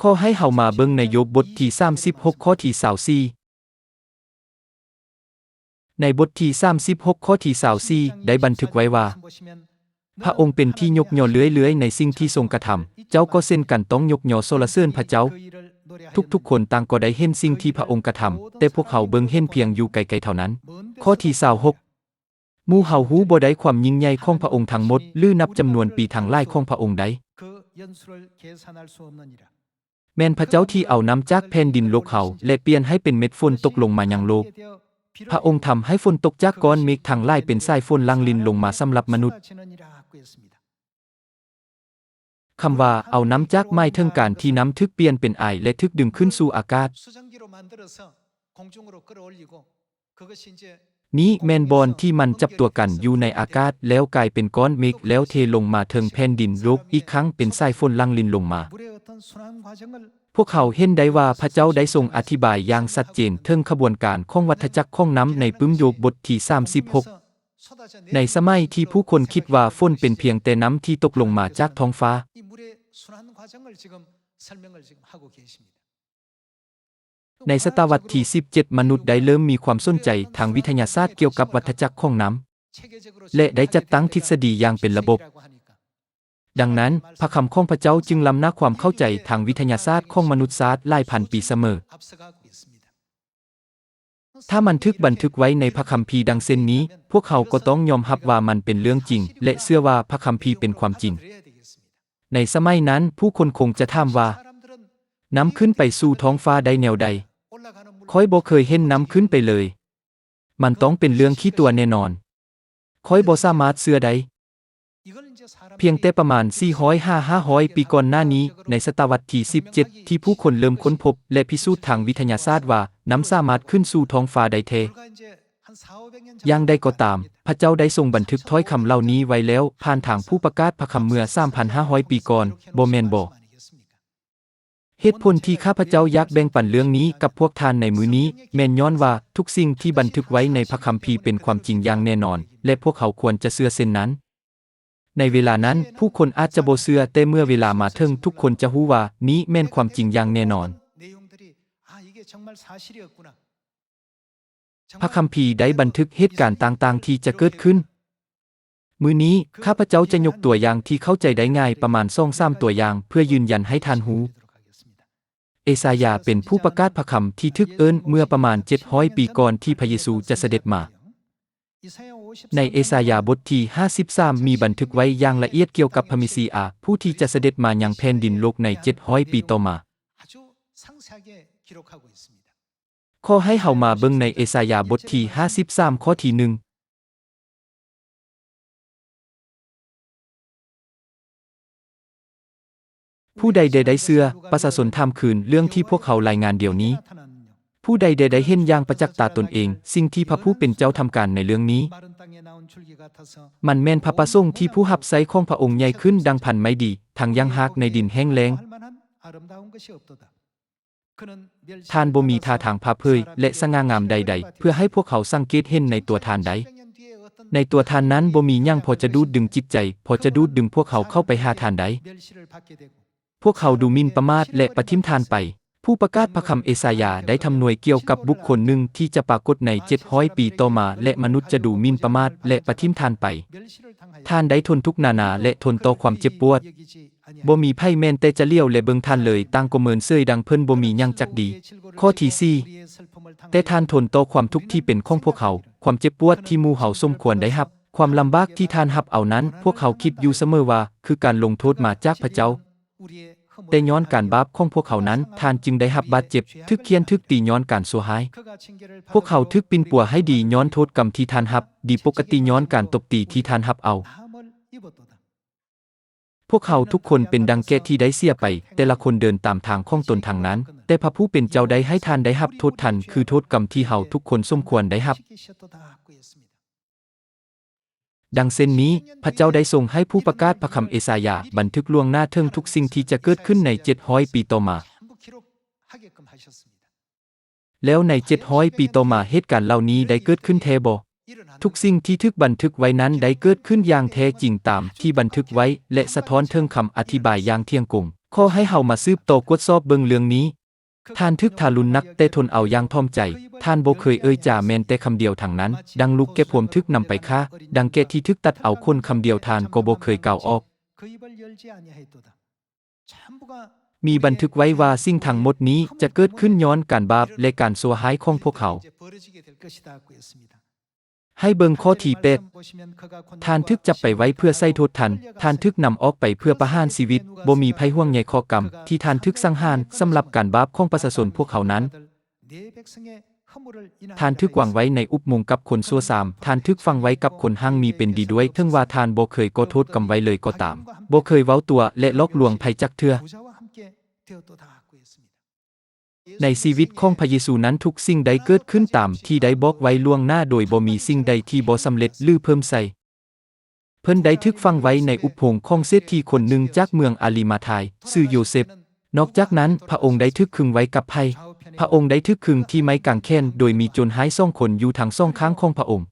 ຂໍໃຫ້ເຮົາມາເບິ່ງໃນໂຢບບົດທີສາມສິບຫົກ ຂໍ້ທີຊາວສີ່. ໃນບົດທີສາມສິບຫົກ ຂໍ້ທີຊາວສີ່ ໄດ້ບັນທຶກໄວ້ວ່າ, ພະອົງເປັນທີ່ຍົກຍໍເລື້ອຍໆໃນສິ່ງທີ່ຊົງກະທຳ, ເຈົ້າກໍເຊັ່ນກັນຕ້ອງຍົກຍໍສັນລະເສີນພະເຈົ້າ. ທຸກໆຄົນຕ່າງກໍໄດ້ເຫັນສິ່ງທີ່ພະອົງກະທຳ, ແຕ່ພວກເຮົາເບິ່ງເຫັນພຽງຢູ່ໄກໆເທົ່ານັ້ນ. ຂໍ້ທີຊາວຫົກ. ໝູ່ເຮົາຮູ້ບໍ່ໄດ້ຄວາມຍິ່ງໃຫຍ່ຂອງພະອົງທັງໝົດ ຫຼື ນັບຈຳນວນປີທັງຫຼາຍຂອງພະອົງໄດ້. ແມ່ນພະເຈົ້າທີ່ເອົານ້ຳຈາກແຜ່ນດິນໂລກເຮົາ ແລະ ປ່ຽນໃຫ້ເປັນເມັດຝົນຕົກລົງມາຍັງໂລກ. ພະອົງທຳໃຫ້ຝົນຕົກຈາກກ້ອນເມກທັງຫຼາຍເປັນສາຍຝົນຫຼັ່ງລິນລົງມາສຳລັບມະນຸດ. ຄຳວ່າເອົານ້ຳຈາກໝາຍເຖິງການທີ່ນ້ຳຖືກປ່ຽນເປັນອາຍ ແລະ ຖືກດຶງຂຶ້ນສູ່ອາກາດ. นี้แม่นบ่อนที่มันจับตัวกันอยู่ในอากาศ แล้วกลายเป็นก้อนเมฆ แล้วเทลงมาเทิงแผ่นดินโลกอีกครั้ง เป็นสายฝนหลั่งรินลงมา. พวกเขาเห็นได้ว่าพระเจ้าได้ทรงอธิบายอย่างชัดเจนเทิงขบวนการของวัฏจักรของน้ำในปึ้มโยบ บทที่สามสิบหก ในสมัยที่ผู้คนคิดว่าฝนเป็นเพียงแต่น้ำที่ตกลงมาจากท้องฟ้า ในศตวรรษที่สิบเจ็ด มนุษย์ได้เริ่มมีความสนใจทางวิทยาศาสตร์เกี่ยวกับวัฏจักรของน้ำ และได้จัดตั้งทฤษฎีอย่างเป็นระบบ. ดังนั้น พระคำของพระเจ้าจึงล้ำหน้าความเข้าใจทางวิทยาศาสตร์ของมนุษย์ชาติหลายพันปีเสมอ. ถ้ามันถูกบันทึกไว้ในพระคัมภีร์ดังเช่นนี้ พวกเขาก็ต้องยอมรับว่ามันเป็นเรื่องจริง และเชื่อว่าพระคัมภีร์เป็นความจริง. ในสมัยนั้นผู้คนคงจะถามว่า น้ำขึ้นไปสู่ท้องฟ้าได้แนวใด? ข้อยบ่เคยเห็นน้ำขึ้นไปเลย. มันต้องเป็นเรื่องขี้ตั๋วแน่นอน. ข้อยบ่สามารถเชื่อได้. เพียงแต่ประมาณสี่ร้อยหาห้าร้อยปีก่อนหน้านี้ ในศตวรรษที่สิบเจ็ด ที่ผู้คนเริ่มค้นพบและพิสูจน์ทางวิทยาศาสตร์ว่าน้ำสามารถขึ้นสู่ท้องฟ้าได้แท้. อย่างใดก็ตาม พระเจ้าได้ทรงบันทึกถ้อยคำเหล่านี้ไว้แล้วผ่านทางผู้ประกาศพระคำเมื่อสามพันห้าร้อยปีก่อน บ่แม่นบ่? เหตุผลที่ข้าพเจ้าอยากแบ่งปันเรื่องนี้กับพวกท่านในมื้อนี้ แม่นย้อนว่าทุกสิ่งที่บันทึกไว้ในพระคัมภีร์เป็นความจริงอย่างแน่นอน และพวกเขาควรจะเชื่อเช่นนั้น. ในเวลานั้นผู้คนอาจจะบ่เชื่อ แต่เมื่อเวลามาถึง ทุกคนจะรู้ว่านี้แม่นความจริงอย่างแน่นอน. พระคัมภีร์ได้บันทึกเหตุการณ์ต่างๆ ที่จะเกิดขึ้น. มื้อนี้ข้าพเจ้าจะยกตัวอย่างที่เข้าใจได้ง่ายประมาณสองสามตัวอย่าง เพื่อยืนยันให้ท่านรู้. เอสายาห์เป็นผู้ประกาศพระคำที่ถูกเอิ้นเมื่อประมาณเจ็ดร้อยปีก่อนที่พระเยซูจะเสด็จมา. ในเอสายาห์บทที่ห้าสิบสามมีบันทึกไว้อย่างละเอียดเกี่ยวกับพระเมสสิยาห์ ผู้ที่จะเสด็จมายังแผ่นดินโลกในเจ็ดร้อยปีต่อมา. ຂໍໃຫ້ເຮົາມາເບິ່ງໃນເອສາຍາບົດທີຫ້າສິບສາມ ຂໍ້ທີໜຶ່ງ. ຜູ້ໃດແດ່ໄດ້ເຊື່ອ? ປະຊາຊົນຖາມຄືນເລື່ອງທີ່ພວກເຂົາລາຍງານດຽວນີ້. ຜູ້ໃດແດ່ໄດ້ເຫັນຢ່າງປະຈັກຕາຕົນເອງສິ່ງທີ່ພະຜູ້ເປັນເຈົ້າທຳການໃນເລື່ອງນີ້? ມັນແມ່ນພະປະສົງທີ່ຜູ້ຮັບໃຊ້ຂອງພະອົງໃຫຍ່ຂຶ້ນດັ່ງພັນໄມ້ດີ ທັງຢ່າງຮາກໃນດິນແຫ້ງແລ້ງ. ທ່ານບໍ່ມີທ່າທາງພາບເຜີຍ ແລະ ສະຫງ່າງາມໃດໆ ເພື່ອໃຫ້ພວກເຂົາສັງເກດເຫັນໃນຕົວທ່ານໄດ້. ໃນຕົວທ່ານນັ້ນບໍ່ມີຫຍັງພໍຈະດູດດຶງຈິດໃຈ, ພໍຈະດູດດຶງພວກເຂົາເຂົ້າໄປຫາທ່ານໄດ້. ພວກເຂົາດູໝິ່ນປະໝາດ ແລະ ປະຖິ້ມທ່ານໄປ. ຜູ້ປະກາດພະຄຳເອສາຍາໄດ້ທຳນວຍກ່ຽວກັບບຸກຄົນໜຶ່ງທີ່ຈະປາກົດໃນເຈັດຮ້ອຍປີຕໍ່ມາ ແລະ ມະນຸດຈະດູໝິ່ນປະໝາດ ແລະ ປະຖິ້ມທ່ານໄປ. ທ່ານໄດ້ທົນທຸກນານາ ແລະ ທົນຕໍ່ຄວາມເຈັບປວດ. ບໍ່ມີໃຜແມ່ນແຕ່ຈະຫຼຽວແລເບິ່ງທ່ານເລີຍ, ຕ່າງກໍເມີນເສີຍດັ່ງເພິ່ນບໍ່ມີຫຍັງຈັກດີ. ຂໍ້ທີສີ່ ແຕ່ທ່ານທົນຕໍ່ຄວາມທຸກທີ່ເປັນຂອງພວກເຮົາ, ຄວາມເຈັບປວດທີ່ໝູ່ເຮົາສົມຄວນໄດ້ຮັບ, ຄວາມລຳບາກທີ່ທ່ານຮັບເອົານັ້ນ, ພວກເຮົາຄິດຢູ່ສະເໝີວ່າຄືການລົງໂທດມາຈາກພະເຈົ້າ. ແຕ່ຍ້ອນການບາບຂອງພວກເຮົານັ້ນ, ທ່ານຈຶ່ງໄດ້ຮັບບາດເຈັບ, ຖືກຂ້ຽນ, ຖືກຕີຍ້ອນການຊົ່ວຮ້າຍ. ພວກເຮົາຖືກປິ່ນປົວໃຫ້ດີຍ້ອນໂທດກຳທີ່ທ່ານຮັບ, ດີປົກກະຕິຍ້ອນການຕົບຕີທີ່ທ່ານຮັບເອົາ. ພວກເຮົາທຸກຄົນເປັນດັ່ງແກະທີ່ໄດ້ເສຍໄປ, ແຕ່ລະຄົນເດີນຕາມທາງຂອງຕົນທັງນັ້ນ, ແຕ່ພະຜູ້ເປັນເຈົ້າໄດ້ໃຫ້ທ່ານໄດ້ຮັບໂທດທັນ, ຄືໂທດກຳທີ່ເຮົາທຸກຄົນສົມຄວນໄດ້ຮັບ. ດັ່ງເຊັ່ນນີ້, ພະເຈົ້າໄດ້ຊົງໃຫ້ຜູ້ປະກາດພະຄຳເອສາຍາບັນທຶກລ່ວງໜ້າເຖິງທຸກສິ່ງທີ່ຈະເກີດຂຶ້ນໃນເຈັດຮ້ອຍປີຕໍ່ມາ. ແລ້ວໃນເຈັດຮ້ອຍປີຕໍ່ມາເຫດການເຫຼົ່ານີ້ໄດ້ເກີດຂຶ້ນແທ້ບໍ່? ທຸກສິ່ງທີ່ຖືກບັນທຶກໄວ້ນັ້ນໄດ້ເກີດຂຶ້ນຢ່າງແທ້ຈິງຕາມທີ່ບັນທຶກໄວ້ ແລະ ສະທ້ອນເຖິງຄຳອະທິບາຍຢ່າງທ່ຽງກົງ. ຂໍໃຫ້ເຮົາມາສືບຕໍ່ກວດສອບເບິ່ງເລື່ອງນີ້. ທ່ານຖືກທາລຸນໜັກແຕ່ທົນເອົາຢ່າງຖ່ອມໃຈ. ທ່ານບໍ່ເຄີຍເອີ່ຍຈາແມ່ນແຕ່ຄຳດຽວທັງນັ້ນ. ດັ່ງລູກແກະພວມຖືກນຳໄປຂ້າ, ດັ່ງແກະທີ່ຖືກຕັດເອົາຂົນ, ຄຳດຽວທ່ານກໍບໍ່ເຄີຍກ່າວອອກ. ມີບັນທຶກໄວ້ວ່າສິ່ງທັງໝົດນີ້ຈະເກີດຂຶ້ນຍ້ອນການບາບ ແລະ ການຊົ່ວຮ້າຍຂອງພວກເຂົາ. ໃຫ້ເບິ່ງຂໍ້ທີແປດ. ທ່ານຖືກຈັບໄປໄວ້ເພື່ອໃສ່ໂທດທ່ານ, ທ່ານຖືກນຳອອກໄປເພື່ອປະຫານຊີວິດ, ບໍ່ມີໃຜຫ່ວງໃຍຂໍ້ກຳທີ່ທ່ານຖືກສັງຫານສຳລັບການບາບຂອງປະຊາຊົນພວກເຂົານັ້ນ. ທ່ານຖືກວາງໄວ້ໃນອຸບໂມງກັບຄົນຊົ່ວຊາມ, ທ່ານຖືກຝັງໄວ້ກັບຄົນຮັ່ງມີເປັນດີດ້ວຍ, ເຖິງວ່າທ່ານບໍ່ເຄີຍກໍ່ໂທດກຳໄວ້ເລີຍກໍຕາມ, ບໍ່ເຄີຍເວົ້າຕົວ ແລະ ຫຼອກລວງໃຜຈັກເທື່ອ. ໃນຊີວິດຂອງພະເຢຊູນັ້ນ ທຸກສິ່ງໄດ້ເກີດຂຶ້ນຕາມທີ່ໄດ້ບອກໄວ້ລ່ວງໜ້າ ໂດຍບໍ່ມີສິ່ງໃດທີ່ບໍ່ສຳເລັດ ຫຼື ເພີ່ມໃສ່. ເພິ່ນໄດ້ຖືກຝັງໄວ້ໃນອຸບໂພງຂອງເສດຖີຄົນໜຶ່ງຈາກເມືອງອາລິມາທາຍ ຊື່ໂຢເຊັບ. ນອກຈາກນັ້ນ, ພະອົງໄດ້ຖືກຄຶງໄວ້ກັບໄພ້. ພະອົງໄດ້ຖືກຄຶງທີ່ໄມ້ກາງແຂນ ໂດຍມີໂຈນຮ້າຍສອງຄົນຢູ່ທັງສອງຂ້າງຂອງພະອົງ.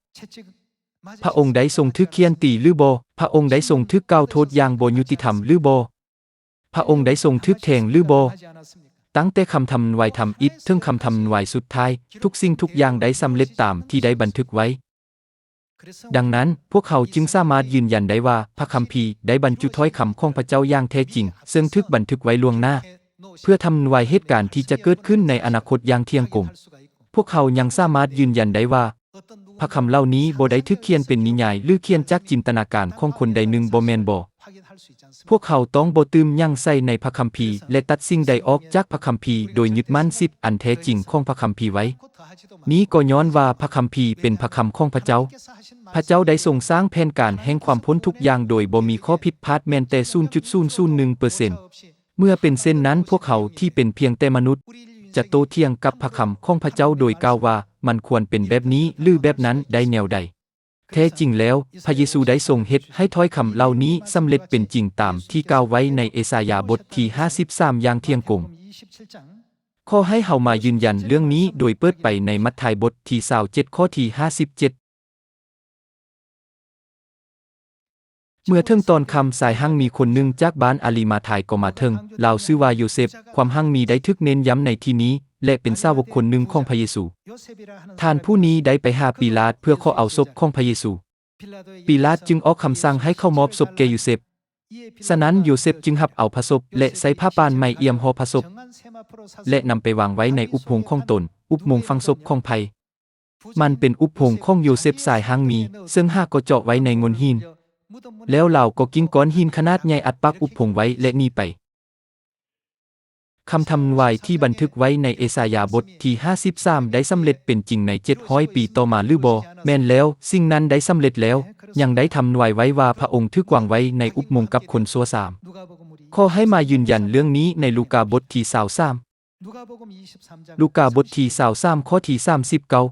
ພະອົງໄດ້ຊົງຖືກຂ້ຽນຕີຫຼືບໍ່? ພະອົງໄດ້ຊົງຖືກກ່າວໂທດຢ່າງບໍ່ຍຸຕິທຳຫຼືບໍ່? ພະອົງໄດ້ຊົງຖືກແທງຫຼືບໍ່? ຕັ້ງແຕ່ຄຳທຳນາຍທຳອິດເຖິງຄຳທຳນາຍສຸດທ້າຍ, ທຸກສິ່ງທຸກຢ່າງໄດ້ສຳເລັດຕາມທີ່ໄດ້ບັນທຶກໄວ້. ດັ່ງນັ້ນ, ພວກເຮົາຈຶ່ງສາມາດຢືນຢັນໄດ້ວ່າ ພະຄຳພີໄດ້ບັນຈຸຖ້ອຍຄຳຂອງພະເຈົ້າຢ່າງແທ້ຈິງ, ເຊິ່ງຖືກບັນທຶກໄວ້ລ່ວງໜ້າ ເພື່ອທຳນາຍເຫດການທີ່ຈະເກີດຂຶ້ນໃນອະນາຄົດຢ່າງທ່ຽງກົງ. ພວກເຮົາຍັງສາມາດຢືນຢັນໄດ້ວ່າ ພະຄຳເຫຼົ່ານີ້ບໍ່ໄດ້ຖືກຂຽນເປັນນິຍາຍ ຫຼື ຂຽນຈາກຈິນຕະນາການຂອງຄົນໃດໜຶ່ງ, ບໍ່ແມ່ນບໍ? ພວກເຮົາຕ້ອງບໍ່ຕື່ມຫຍັງໃສ່ໃນພະຄຳພີ ແລະ ຕັດສິ່ງໃດອອກຈາກພະຄຳພີໂດຍຍຶດໝັ້ນສິດອັນແທ້ຈິງຂອງພະຄຳພີໄວ້. ນີ້ກໍຍ້ອນວ່າພະຄຳພີເປັນພະຄຳຂອງພະເຈົ້າ. ພະເຈົ້າໄດ້ຊົງສ້າງແຜນການແຫ່ງຄວາມພົ້ນທຸກຢ່າງໂດຍບໍ່ມີຂໍ້ຜິດພາດແມ່ນແຕ່ສູນຈຸດສູນສູນໜຶ່ງເປີເຊັນ. ເມື່ອເປັນເຊັ່ນນັ້ນ, ພວກເຮົາທີ່ເປັນພຽງແຕ່ມະນຸດ ຈະໂຕ້ຖຽງກັບພະຄຳຂອງພະເຈົ້າໂດຍກ່າວວ່າ ມັນຄວນເປັນແບບນີ້ ຫຼື ແບບນັ້ນໄດ້ແນວໃດ? ແທ້ຈິງແລ້ວ, ພະເຢຊູໄດ້ຊົງເຮັດໃຫ້ຖ້ອຍຄຳເຫຼົ່ານີ້ສຳເລັດເປັນຈິງຕາມທີ່ກ່າວໄວ້ໃນເອສາຍາບົດທີຫ້າສິບສາມຢ່າງທ່ຽງກົງ. ຂໍໃຫ້ເຮົາມາຢືນຢັນເລື່ອງນີ້ໂດຍເປີດໄປໃນມັດທາຍບົດທີຊາວເຈັດ ຂໍ້ທີຫ້າສິບເຈັດ. ເມື່ອເຖິງຕອນຄ່ຳ, ຊາຍຮັ່ງມີຄົນໜຶ່ງຈາກບ້ານອາລິມາທາຍກໍມາເຖິງ. ລາວຊື່ວ່າໂຢເຊັບ. ຄວາມຮັ່ງມີໄດ້ຖືກເນັ້ນຢ້ຳໃນທີ່ນີ້ ແລະ ເປັນສາວົກຄົນໜຶ່ງຂອງພະເຢຊູ. ທ່ານຜູ້ນີ້ໄດ້ໄປຫາປີລາດເພື່ອຂໍເອົາສົບຂອງພະເຢຊູ. ປີລາດຈຶ່ງອອກຄຳສັ່ງໃຫ້ເຂົາມອບສົບແກ່ໂຢເຊັບ. ສະນັ້ນ, ໂຢເຊັບຈຶ່ງຮັບເອົາພະສົບ ແລະ ໃສ່ຜ້າປ່ານໃໝ່ອຽມຫໍ່ພະສົບ ແລະ ນຳໄປວາງໄວ້ໃນອຸບໂພງຂອງຕົນ, ອຸບໂມງຝັງສົບຂອງໃຜ? ມັນເປັນອຸບໂພງຂອງໂຢເຊັບຊາຍຮັ່ງມີ, ເຊິ່ງຫາກໍເຈາະໄວ້ໃນໂງ່ນຫີນ. ແລ້ວລາວກໍກິ້ງກ້ອນຫີນຂະໜາດໃຫຍ່ອັດປາກອຸບໂພງໄວ້ ແລະ ໜີໄປ. ຄຳທຳນາຍທີ່ບັນທຶກໄວ້ໃນເອສາຍາບົດທີຫ້າສິບສາມໄດ້ສຳເລັດເປັນຈິງໃນເຈັດຮ້ອຍປີຕໍ່ມາຫຼືບໍ່? ແມ່ນແລ້ວ, ສິ່ງນັ້ນໄດ້ສຳເລັດແລ້ວ. ຍັງໄດ້ທຳນາຍໄວ້ວ່າພະອົງຖືກວາງໄວ້ໃນອຸບໂມງກັບຄົນຊົ່ວສາມ. ຂໍໃຫ້ມາຢືນຢັນເລື່ອງນີ້ໃນລູກາບົດທີຊາວສາມ. ລູກາບົດທີຊາວສາມ ຂໍ້ທີສາມສິບເກົ້າ.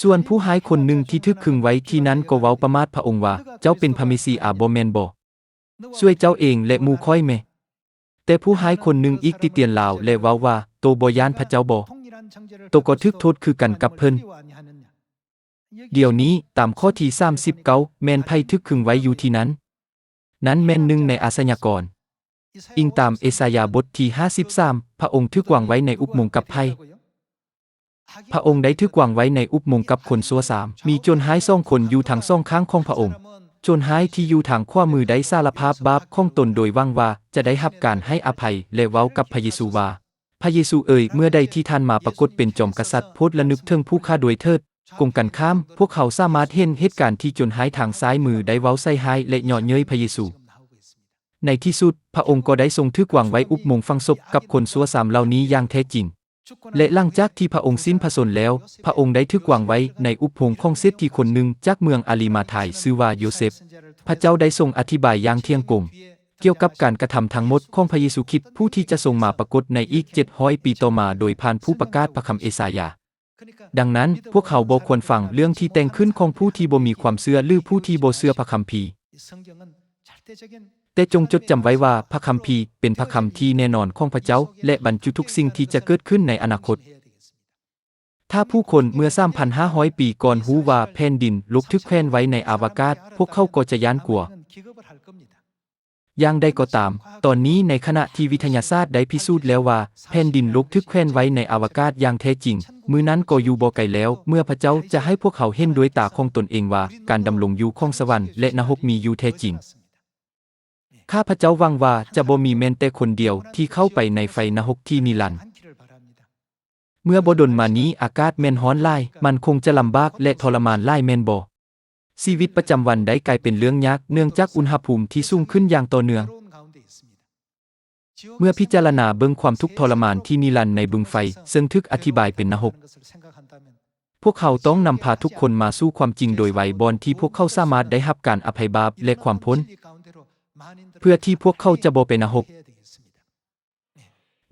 ສ່ວນຜູ້ຮ້າຍຄົນໜຶ່ງທີ່ຖືກຄຶງໄວ້ທີ່ນັ້ນກໍເວົ້າປະໝາດພະອົງວ່າ, ເຈົ້າເປັນພະເມຊີອາບໍ່ແມ່ນບໍ? ຊ່ວຍເຈົ້າເອງ ແລະ ໝູ່ຂ້ອຍແມ້. ແຕ່ຜູ້ຮ້າຍຄົນໜຶ່ງອີກຕິຕຽນລາວ ແລະ ເວົ້າວ່າ, ໂຕບໍ່ຢ້ານພະເຈົ້າບໍ? ໂຕກໍຖືກໂທດຄືກັນກັບເພິ່ນ. ດຽວນີ້, ຕາມຂໍ້ທີສາມສິບເກົ້າ, ແມ່ນໃຜຖືກຄຶງໄວ້ຢູ່ທີ່ນັ້ນ? ນັ້ນແມ່ນໜຶ່ງໃນອາຊຍາກອນ. ອີງຕາມເອສາຍາບົດທີຫ້າສິບສາມ, ພະອົງຖືກວາງໄວ້ໃນອຸບໂມງກັບໃຜ? ພະອົງໄດ້ຖືກວາງໄວ້ໃນອຸບໂມງກັບຄົນຊົ່ວສາມ. ມີໂຈນຮ້າຍສອງຄົນຢູ່ທາງສອງຂ້າງຂອງພະອົງ. ໂຈນຮ້າຍທີ່ຢູ່ທາງຂວາມືໄດ້ສາລະພາບບາບຂອງຕົນໂດຍຫວັງວ່າຈະໄດ້ຮັບການໃຫ້ອະໄພ ແລະ ເວົ້າກັບພະເຢຊູວ່າ, ພະເຢຊູເອີຍ, ເມື່ອໃດທີ່ທ່ານມາປາກົດເປັນຈອມກະສັດ, ໂປດລະນຶກເຖິງຜູ້ຂ້າດ້ວຍເຖີດ. ກົງກັນຂ້າມ, ພວກເຮົາສາມາດເຫັນເຫດການທີ່ໂຈນຮ້າຍທາງຊ້າຍມືໄດ້ເວົ້າໃສ່ຮ້າຍ ແລະ ເຍາະເຍີ້ຍພະເຢຊູ. ໃນທີ່ສຸດ, ພະອົງກໍໄດ້ຊົງຖືກວາງໄວ້ອຸບໂມງຝັງສົບກັບຄົນຊົ່ວສາມເຫຼົ່ານີ້ຢ່າງແທ້ຈິງ. ແລະ ຫຼັງຈາກທີ່ພະອົງສິ້ນພະຊົນແລ້ວ, ພະອົງໄດ້ຖືກວາງໄວ້ໃນອຸບໂພງຂອງເສດຖີຄົນໜຶ່ງຈາກເມືອງອາລິມາທາຍ, ຊື່ວ່າໂຢເຊັບ. ພະເຈົ້າໄດ້ຊົງອະທິບາຍຢ່າງທ່ຽງກົງ ກ່ຽວກັບການກະທຳທັງໝົດຂອງພະເຢຊູຄຣິດ, ຜູ້ທີ່ຈະຊົງມາປາກົດໃນອີກເຈັດຮ້ອຍປີຕໍ່ມາໂດຍຜ່ານຜູ້ປະກາດພະຄຳເອສາຍາ. ດັ່ງນັ້ນ, ພວກເຮົາບໍ່ຄວນຟັງເລື່ອງທີ່ແຕ່ງຂຶ້ນຂອງຜູ້ທີ່ບໍ່ມີຄວາມເຊື່ອ ຫຼື ຜູ້ທີ່ບໍ່ເຊື່ອພະຄຳພີ. ແຕ່ຈົ່ງຈົດຈຳໄວ້ວ່າ ພະຄຳພີເປັນພະຄຳທີ່ແນ່ນອນຂອງພະເຈົ້າ ແລະ ບັນຈຸທຸກສິ່ງທີ່ຈະເກີດຂຶ້ນໃນອະນາຄົດ. ຖ້າຜູ້ຄົນເມື່ອສາມພັນຫ້າຮ້ອຍປີກ່ອນຮູ້ວ່າແຜ່ນດິນໂລກຖືກແຂວນໄວ້ໃນອະວະກາດ, ພວກເຂົາກໍຈະຢ້ານກົວ. ຢ່າງໃດກໍຕາມ, ຕອນນີ້ໃນຂະນະທີ່ວິທະຍາສາດໄດ້ພິສູດແລ້ວວ່າແຜ່ນດິນໂລກຖືກແຂວນໄວ້ໃນອະວະກາດຢ່າງແທ້ຈິງ, ມື້ນັ້ນກໍຢູ່ບໍ່ໄກແລ້ວ ເມື່ອພະເຈົ້າຈະໃຫ້ພວກເຮົາເຫັນດ້ວຍຕາຂອງຕົນເອງວ່າການດຳລົງຢູ່ຂອງສະຫວັນ ແລະ ນະຮົກມີຢູ່ແທ້ຈິງ. ຂ້າພະເຈົ້າຫວັງວ່າຈະບໍ່ມີແມ່ນແຕ່ຄົນດຽວທີ່ເຂົ້າໄປໃນໄຟນະຮົກທີ່ນິລັນ. ເມື່ອບໍ່ດົນມານີ້ອາກາດແມ່ນຮ້ອນຫຼາຍ, ມັນຄົງຈະລຳບາກ ແລະ ທໍລະມານຫຼາຍແມ່ນບໍ່? ຊີວິດປະຈຳວັນໄດ້ກາຍເປັນເລື່ອງຍາກເນື່ອງຈາກອຸນຫະພູມທີ່ສູງຂຶ້ນຢ່າງຕໍ່ເນື່ອງ. ເມື່ອພິຈາລະນາເບິ່ງຄວາມທຸກທໍລະມານທີ່ນິລັນໃນບຶງໄຟເຊິ່ງຖືກອະທິບາຍເປັນນະຮົກ, ພວກເຮົາຕ້ອງນຳພາທຸກຄົນມາສູ່ຄວາມຈິງໂດຍໄວ, ບ່ອນທີ່ພວກເຂົາສາມາດໄດ້ຮັບການອະໄພບາບ ແລະ ຄວາມພົ້ນ. ເພື່ອທີ່ພວກເຂົາຈະບໍ່ໄປນະຮົກ.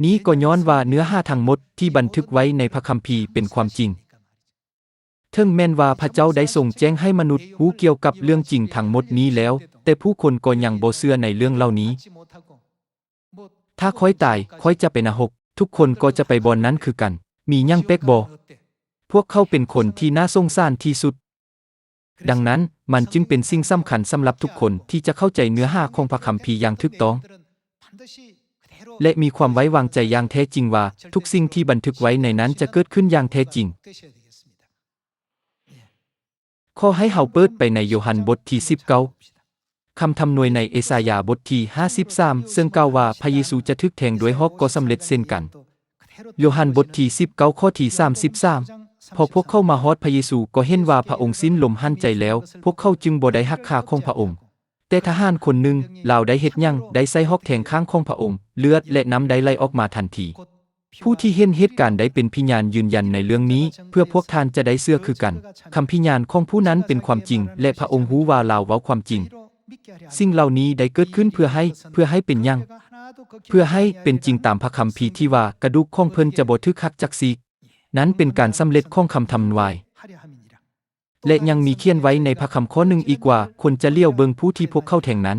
ນີ້ກໍຍ້ອນວ່າເນື້ອຫາທັງໝົດທີ່ບັນທຶກໄວ້ໃນພະຄຳພີເປັນຄວາມຈິງ. ເຖິງແມ່ນວ່າພະເຈົ້າໄດ້ຊົງແຈ້ງໃຫ້ມະນຸດຮູ້ກ່ຽວກັບເລື່ອງຈິງທັງໝົດນີ້ແລ້ວ, ແຕ່ຜູ້ຄົນກໍຍັງບໍ່ເຊື່ອໃນເລື່ອງເຫຼົ່ານີ້. ຖ້າຂ້ອຍຕາຍ, ຂ້ອຍຈະໄປນະຮົກ. ທຸກຄົນກໍຈະໄປບ່ອນນັ້ນຄືກັນ. ມີຫຍັງແປກບໍ່? ພວກເຂົາເປັນຄົນທີ່ໜ້າສົງສານທີ່ສຸດ. ດັ່ງນັ້ນ, ມັນຈຶ່ງເປັນສິ່ງສຳຄັນສຳລັບທຸກຄົນທີ່ຈະເຂົ້າໃຈເນື້ອຫາຂອງພະຄຳພີຢ່າງຖືກຕ້ອງ ແລະ ມີຄວາມໄວ້ວາງໃຈຢ່າງແທ້ຈິງວ່າ ທຸກສິ່ງທີ່ບັນທຶກໄວ້ໃນນັ້ນຈະເກີດຂຶ້ນຢ່າງແທ້ຈິງ. ຂໍໃຫ້ເຮົາເປີດໄປໃນໂຍຮັນບົດທີສິບເກົ້າ. ຄຳທຳນວຍໃນເອສາຍາບົດທີຫ້າສິບສາມ ເຊິ່ງກ່າວວ່າພະເຢຊູຈະຖືກແທງດ້ວຍຫອກກໍສຳເລັດເຊັ່ນກັນ. ໂຍຮັນບົດທີສິບເກົ້າ ຂໍ້ທີສາມສິບສາມ ພໍພວກເຂົາມາຮອດພະເຢຊູກໍເຫັນວ່າພະອົງສິ້ນລົມຫັນໃຈແລ້ວ, ພວກເຂົາຈຶ່ງບໍ່ໄດ້ຮັກຄ່າຂອງພະອົງ. ແຕ່ທະຫານຄົນໜຶ່ງ, ລາວໄດ້ເຮັດຫຍັງ? ໄດ້ໃຊ້ຫອກແທງຂ້າງຂອງພະອົງ, ເລືອດ ແລະ ນ້ຳໄດ້ໄຫຼອອກມາທັນທີ. ຜູ້ທີ່ເຫັນເຫດການໄດ້ເປັນພະຍານຢືນຢັນໃນເລື່ອງນີ້, ເພື່ອພວກທ່ານຈະໄດ້ເຊື່ອຄືກັນ. ຄຳພະຍານຂອງຜູ້ນັ້ນເປັນຄວາມຈິງ ແລະ ພະອົງຮູ້ວ່າລາວເວົ້າຄວາມຈິງ. ສິ່ງເຫຼົ່ານີ້ໄດ້ເກີດຂຶ້ນເພື່ອໃຫ້, ເພື່ອໃຫ້ເປັນຫຍັງ? ເພື່ອໃຫ້ເປັນຈິງຕາມພະຄຳພີທີ່ວ່າ, ກະດູກຂອງເພິ່ນຈະບໍ່ຖືກຫັກຈັກຊີກ. ນັ້ນເປັນການສຳເລັດຂອງຄຳທຳນວາຍ. ແລະ ຍັງມີຂຽນໄວ້ໃນພະຄຳຂໍ້ໜຶ່ງອີກວ່າ, ຄົນຈະຫຼຽວເບິ່ງຜູ້ທີ່ພວກເຂົາແທງນັ້ນ.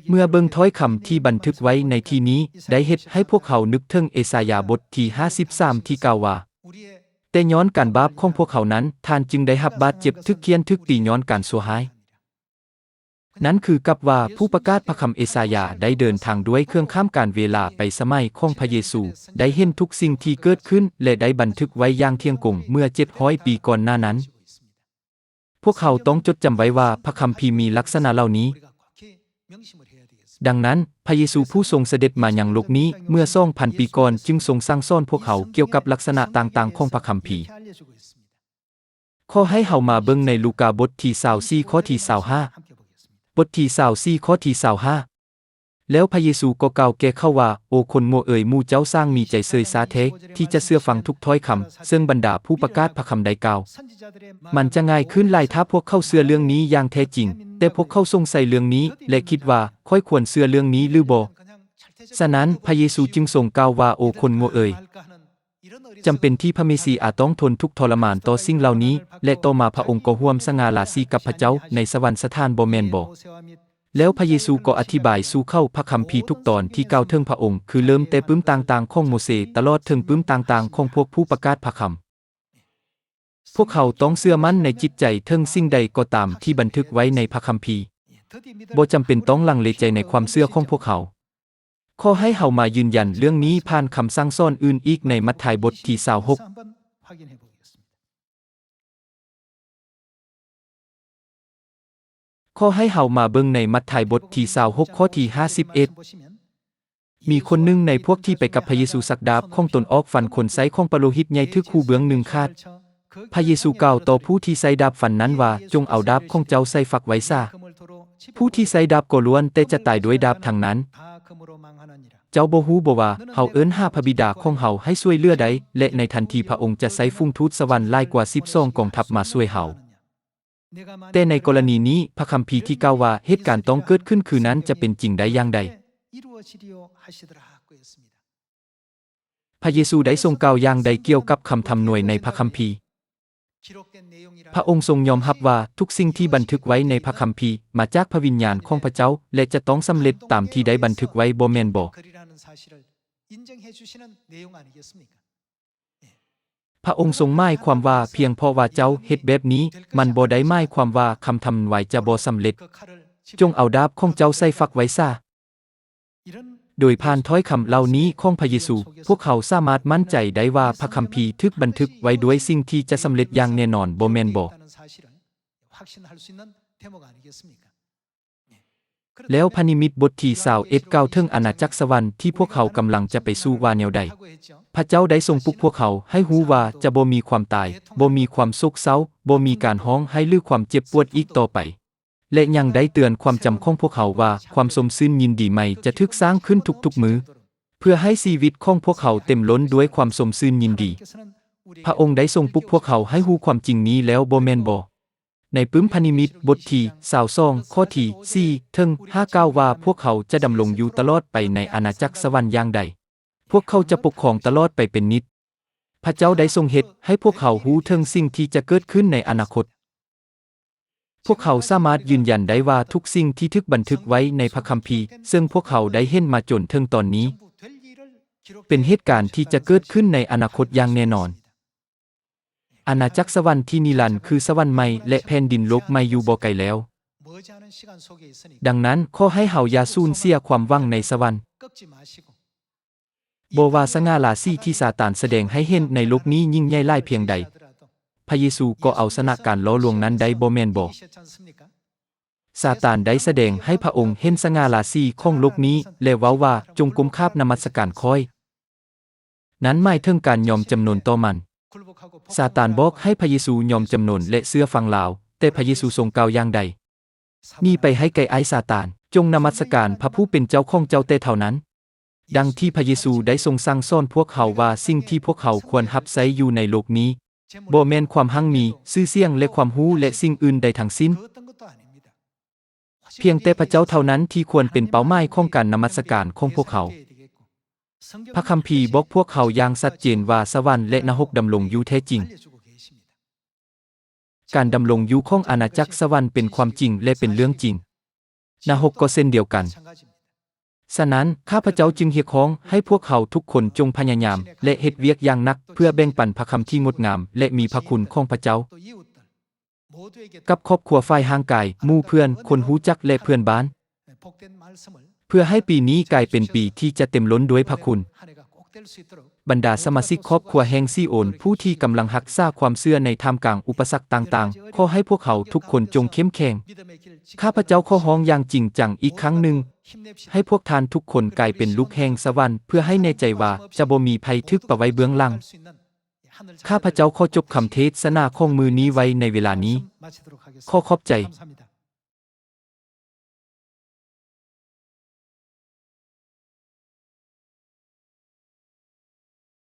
ເມື່ອເບິ່ງຖ້ອຍຄຳທີ່ບັນທຶກໄວ້ໃນທີ່ນີ້, ໄດ້ເຮັດໃຫ້ພວກເຮົານຶກເຖິງເອສາຍາບົດທີຫ້າສິບສາມທີ່ກ່າວວ່າ, ແຕ່ຍ້ອນການບາບຂອງພວກເຂົານັ້ນ, ທ່ານຈຶ່ງໄດ້ຮັບບາດເຈັບ, ຖືກຂ້ຽນ, ຖືກຕີຍ້ອນການຊົ່ວຮ້າຍ. ນັ້ນຄືກັບວ່າຜູ້ປະກາດພະຄຳເອສາຍາໄດ້ເດີນທາງດ້ວຍເຄື່ອງຂ້າມການເວລາໄປສະໄໝຂອງພະເຢຊູ, ໄດ້ເຫັນທຸກສິ່ງທີ່ເກີດຂຶ້ນ ແລະ ໄດ້ບັນທຶກໄວ້ຢ່າງທ່ຽງກົງເມື່ອເຈັດຮ້ອຍປີກ່ອນໜ້ານັ້ນ. ພວກເຮົາຕ້ອງຈົດຈຳໄວ້ວ່າພະຄຳພີມີລັກສະນະເຫຼົ່ານີ້. ດັ່ງນັ້ນ, ພະເຢຊູຜູ້ຊົງສະເດັດມາຍັງໂລກນີ້ເມື່ອສອງພັນປີກ່ອນ ຈຶ່ງຊົງສັ່ງສອນພວກເຮົາກ່ຽວກັບລັກສະນະຕ່າງໆຂອງພະຄຳພີ. ຂໍໃຫ້ເຮົາມາເບິ່ງໃນລູກາບົດທີຊາວສີ່ ຂໍ້ທີຊາວຫ້າ. ບົດທີຊາວສີ່ ຂໍ້ທີຊາວຫ້າ. ແລ້ວພະເຢຊູກໍກ່າວແກ່ເຂົາວ່າ, ໂອຄົນໂງ່ເອີຍ, ໝູ່ເຈົ້າຊ່າງມີໃຈເຊີຍຊາແທ້ ທີ່ຈະເຊື່ອຟັງທຸກຖ້ອຍຄຳ ເຊິ່ງບັນດາຜູ້ປະກາດພະຄຳໄດ້ກ່າວ. ມັນຈະງ່າຍຂຶ້ນຫຼາຍຖ້າພວກເຂົາເຊື່ອເລື່ອງນີ້ຢ່າງແທ້ຈິງ, ແຕ່ພວກເຂົາສົງໄສເລື່ອງນີ້ ແລະ ຄິດວ່າ, ຂ້ອຍຄວນເຊື່ອເລື່ອງນີ້ຫຼືບໍ່? ສະນັ້ນ, ພະເຢຊູຈຶ່ງຊົງກ່າວວ່າ, ໂອຄົນໂງ່ເອີຍ, ຈຳເປັນທີ່ພະເມຊີອາຕ້ອງທົນທຸກທໍລະມານຕໍ່ສິ່ງເຫຼົ່ານີ້, ແລະ ຕໍ່ມາພະອົງກໍຮ່ວມສະຫງ່າລາສີກັບພະເຈົ້າໃນສະຫວັນສະຖານບໍ່ແມ່ນບໍ? ແລ້ວພະເຢຊູກໍອະທິບາຍສູ່ເຂົາພະຄຳພີທຸກຕອນທີ່ກ່າວເຖິງພະອົງ, ຄືເລີ່ມແຕ່ປຶ້ມຕ່າງໆຂອງໂມເຊ ຕະຫຼອດເຖິງປຶ້ມຕ່າງໆຂອງພວກຜູ້ປະກາດພະຄຳ. ພວກເຮົາຕ້ອງເຊື່ອໝັ້ນໃນຈິດໃຈເຖິງສິ່ງໃດກໍຕາມທີ່ບັນທຶກໄວ້ໃນພະຄຳພີ, ບໍ່ຈຳເປັນຕ້ອງລັງເລໃຈໃນຄວາມເຊື່ອຂອງພວກເຮົາ. ຂໍໃຫ້ເຮົາມາຢືນຢັນເລື່ອງນີ້ຜ່ານຄຳສັ່ງສອນອື່ນອີກໃນມັດທາຍບົດທີຊາວຫົກ. ຂໍໃຫ້ເຮົາມາເບິ່ງໃນມັດທາຍບົດທີຊາວຫົກ ຂໍ້ທີຫ້າສິບເອັດ. ມີຄົນໜຶ່ງໃນພວກທີ່ໄປກັບພະເຢຊູຊັກດາບຂອງຕົນອອກ, ຟັນຄົນໃຊ້ຂອງປະໂລຫິດໃຫຍ່ຖືກຄູ່ເບື້ອງໜຶ່ງຂາດ. ພະເຢຊູກ່າວຕໍ່ຜູ້ທີ່ໃຊ້ດາບຟັນນັ້ນວ່າ, ຈົ່ງເອົາດາບຂອງເຈົ້າໃສ່ຝັກໄວ້ຊະ. ຜູ້ທີ່ໃຊ້ດາບກໍລ້ວນແຕ່ຈະຕາຍດ້ວຍດາບທັງນັ້ນ. ເຈົ້າບໍ່ຮູ້ບໍວ່າ ເຮົາເອີ້ນຫາພະບິດາຂອງເຮົາໃຫ້ຊ່ວຍເຫຼືອໄດ້ ແລະ ໃນທັນທີພະອົງຈະໃຊ້ຝູງທູດສະຫວັນຫຼາຍກວ່າສິບສອງກອງທັບມາຊ່ວຍເຮົາ? ແຕ່ໃນກໍລະນີນີ້, ພະຄຳພີທີ່ກ່າວວ່າເຫດການຕ້ອງເກີດຂຶ້ນຄືນັ້ນຈະເປັນຈິງໄດ້ຢ່າງໃດ? ພະເຢຊູໄດ້ຊົງກ່າວຢ່າງໃດກ່ຽວກັບຄຳທຳນວຍໃນພະຄຳພີ? ພະອົງຊົງຍອມຮັບວ່າທຸກສິ່ງທີ່ບັນທຶກໄວ້ໃນພະຄຳພີມາຈາກພະວິນຍານຂອງພະເຈົ້າ ແລະ ຈະຕ້ອງສຳເລັດຕາມທີ່ໄດ້ບັນທຶກໄວ້, ບໍ່ແມ່ນບໍ? ພະອົງຊົງໝາຍຄວາມວ່າພຽງເພາະວ່າເຈົ້າເຮັດແບບນີ້, ມັນບໍ່ໄດ້ໝາຍຄວາມວ່າຄຳທຳນວາຍຈະບໍ່ສຳເລັດ. ຈົ່ງເອົາດາບຂອງເຈົ້າໃສ່ຝັກໄວ້ຊະ. ໂດຍຜ່ານຖ້ອຍຄຳເຫຼົ່ານີ້ຂອງພະເຢຊູ, ພວກເຮົາສາມາດໝັ້ນໃຈໄດ້ວ່າພະຄຳພີຖືກບັນທຶກໄວ້ດ້ວຍສິ່ງທີ່ຈະສຳເລັດຢ່າງແນ່ນອນ, ບໍ່ແມ່ນບໍ? ແລ້ວພະນິມິດບົດທີຊາວເອັດກ່າວເຖິງອານາຈັກສະຫວັນທີ່ພວກເຮົາກຳລັງຈະໄປສູ່ວ່າແນວໃດ? ພະເຈົ້າໄດ້ຊົງປຸກພວກເຮົາໃຫ້ຮູ້ວ່າຈະບໍ່ມີຄວາມຕາຍ, ບໍ່ມີຄວາມໂສກເສົ້າ, ບໍ່ມີການຮ້ອງໄຫ້ ຫຼື ຄວາມເຈັບປວດອີກຕໍ່ໄປ. ແລະ ຍັງໄດ້ເຕືອນຄວາມຈຳຂອງພວກເຮົາວ່າ ຄວາມຊົມຊື່ນຍິນດີໃໝ່ຈະຖືກສ້າງຂຶ້ນທຸກໆມື້, ເພື່ອໃຫ້ຊີວິດຂອງພວກເຮົາເຕັມລົ້ນດ້ວຍຄວາມຊົມຊື່ນຍິນດີ. ພະອົງໄດ້ຊົງປຸກພວກເຮົາໃຫ້ຮູ້ຄວາມຈິງນີ້ແລ້ວ, ບໍ່ແມ່ນບໍ? ໃນປຶ້ມພະນິມິດບົດທີຊາວສອງ ຂໍ້ທີສີ່ເຖິງຫ້າ ກ່າວວ່າພວກເຂົາຈະດຳລົງຢູ່ຕະຫຼອດໄປໃນອານາຈັກສະຫວັນຢ່າງໃດ. ພວກເຂົາຈະປົກຄອງຕະຫຼອດໄປເປັນນິດ. ພະເຈົ້າໄດ້ຊົງເຮັດໃຫ້ພວກເຂົາຮູ້ເຖິງສິ່ງທີ່ຈະເກີດຂຶ້ນໃນອະນາຄົດ. ພວກເຂົາສາມາດຢືນຢັນໄດ້ວ່າທຸກສິ່ງທີ່ຖືກບັນທຶກໄວ້ໃນພະຄຳພີ ເຊິ່ງພວກເຂົາໄດ້ເຫັນມາຈົນເຖິງຕອນນີ້ ເປັນເຫດການທີ່ຈະເກີດຂຶ້ນໃນອະນາຄົດຢ່າງແນ່ນອນ. ອານາຈັກສະຫວັນທີ່ນິລັນຄືສະຫວັນໃໝ່ ແລະ ແຜ່ນດິນໂລກໃໝ່ຢູ່ບໍ່ໄກແລ້ວ. ດັ່ງນັ້ນ, ຂໍໃຫ້ເຮົາຢ່າສູນເສຍຄວາມຫວັງໃນສະຫວັນ. ບໍ່ວ່າສະຫງ່າລາສີທີ່ຊາຕານສະແດງໃຫ້ເຫັນໃນໂລກນີ້ຍິ່ງໃຫຍ່ຫຼາຍພຽງໃດ, ພະເຢຊູກໍເອົາຊະນະການຫຼໍ່ລວງນັ້ນໄດ້, ບໍ່ແມ່ນບໍ? ຊາຕານໄດ້ສະແດງໃຫ້ພະອົງເຫັນສະຫງ່າລາສີຂອງໂລກນີ້ ແລະ ເວົ້າວ່າ, ຈົ່ງກົ້ມຂາບນະມັດສະການຂ້ອຍ. ນັ້ນໝາຍເຖິງການຍອມຈຳນົນຕໍ່ມັນ. ຊາຕານບອກໃຫ້ພະເຢຊູຍອມຈຳນົນ ແລະ ເຊື່ອຟັງລາວ, ແຕ່ພະເຢຊູຊົງກ່າວຢ່າງໃດ? ໜີໄປໃຫ້ໄກ, ອ້າຍຊາຕານ, ຈົ່ງນະມັດສະການພະຜູ້ເປັນເຈົ້າຂອງເຈົ້າແຕ່ເທົ່ານັ້ນ. ດັ່ງທີ່ພະເຢຊູໄດ້ຊົງສັ່ງສອນພວກເຮົາວ່າ, ສິ່ງທີ່ພວກເຮົາຄວນຮັບໃຊ້ຢູ່ໃນໂລກນີ້ ບໍ່ແມ່ນຄວາມຮັ່ງມີ, ຊື່ສຽງ ແລະ ຄວາມຮູ້ ແລະ ສິ່ງອື່ນໃດທັງສິ້ນ. ພຽງແຕ່ພະເຈົ້າເທົ່ານັ້ນທີ່ຄວນເປັນເປົ້າໝາຍຂອງການນະມັດສະການຂອງພວກເຮົາ. ພະຄຳພີບອກພວກເຮົາຢ່າງຊັດເຈນວ່າສະຫວັນ ແລະ ນະຮົກດຳລົງຢູ່ແທ້ຈິງ. ການດຳລົງຢູ່ຂອງອານາຈັກສະຫວັນເປັນຄວາມຈິງ ແລະ ເປັນເລື່ອງຈິງ. ນະຮົກກໍເຊັ່ນດຽວກັນ. ສະນັ້ນ, ຂ້າພະເຈົ້າຈຶ່ງຮຽກຮ້ອງໃຫ້ພວກເຮົາທຸກຄົນຈົ່ງພະຍາຍາມ ແລະ ເຮັດວຽກຢ່າງໜັກເພື່ອແບ່ງປັນພະຄຳທີ່ງົດງາມ ແລະ ມີພະຄຸນຂອງພະເຈົ້າ ກັບຄອບຄົວ, ຝ່າຍຮ່າງກາຍ, ໝູ່ເພື່ອນ, ຄົນຮູ້ຈັກ ແລະ ເພື່ອນບ້ານ, ເພື່ອໃຫ້ປີນີ້ກາຍເປັນປີທີ່ຈະເຕັມລົ້ນດ້ວຍພະຄຸນ. ບັນດາສະມາຊິກຄອບຄົວແຫ່ງຊີໂອນ ຜູ້ທີ່ກຳລັງຮັກສາຄວາມເຊື່ອໃນທ່າມກາງອຸປະສັກຕ່າງໆ, ຂໍໃຫ້ພວກເຮົາທຸກຄົນຈົ່ງເຂັ້ມແຂງ. ຂ້າພະເຈົ້າຂໍຮ້ອງຢ່າງຈິງຈັງອີກຄັ້ງໜຶ່ງ, ໃຫ້ພວກທ່ານທຸກຄົນກາຍເປັນລູກແຫ່ງສະຫວັນ, ເພື່ອໃຫ້ແນ່ໃຈວ່າຈະບໍ່ມີໃຜຖືກປະໄວ້ເບື້ອງຫຼັງ. ຂ້າພະເຈົ້າຂໍຈົບຄຳເທດສະໜາຂອງມື້ນີ້ໄວ້ໃນເວລານີ້. ຂໍຂອບໃຈ.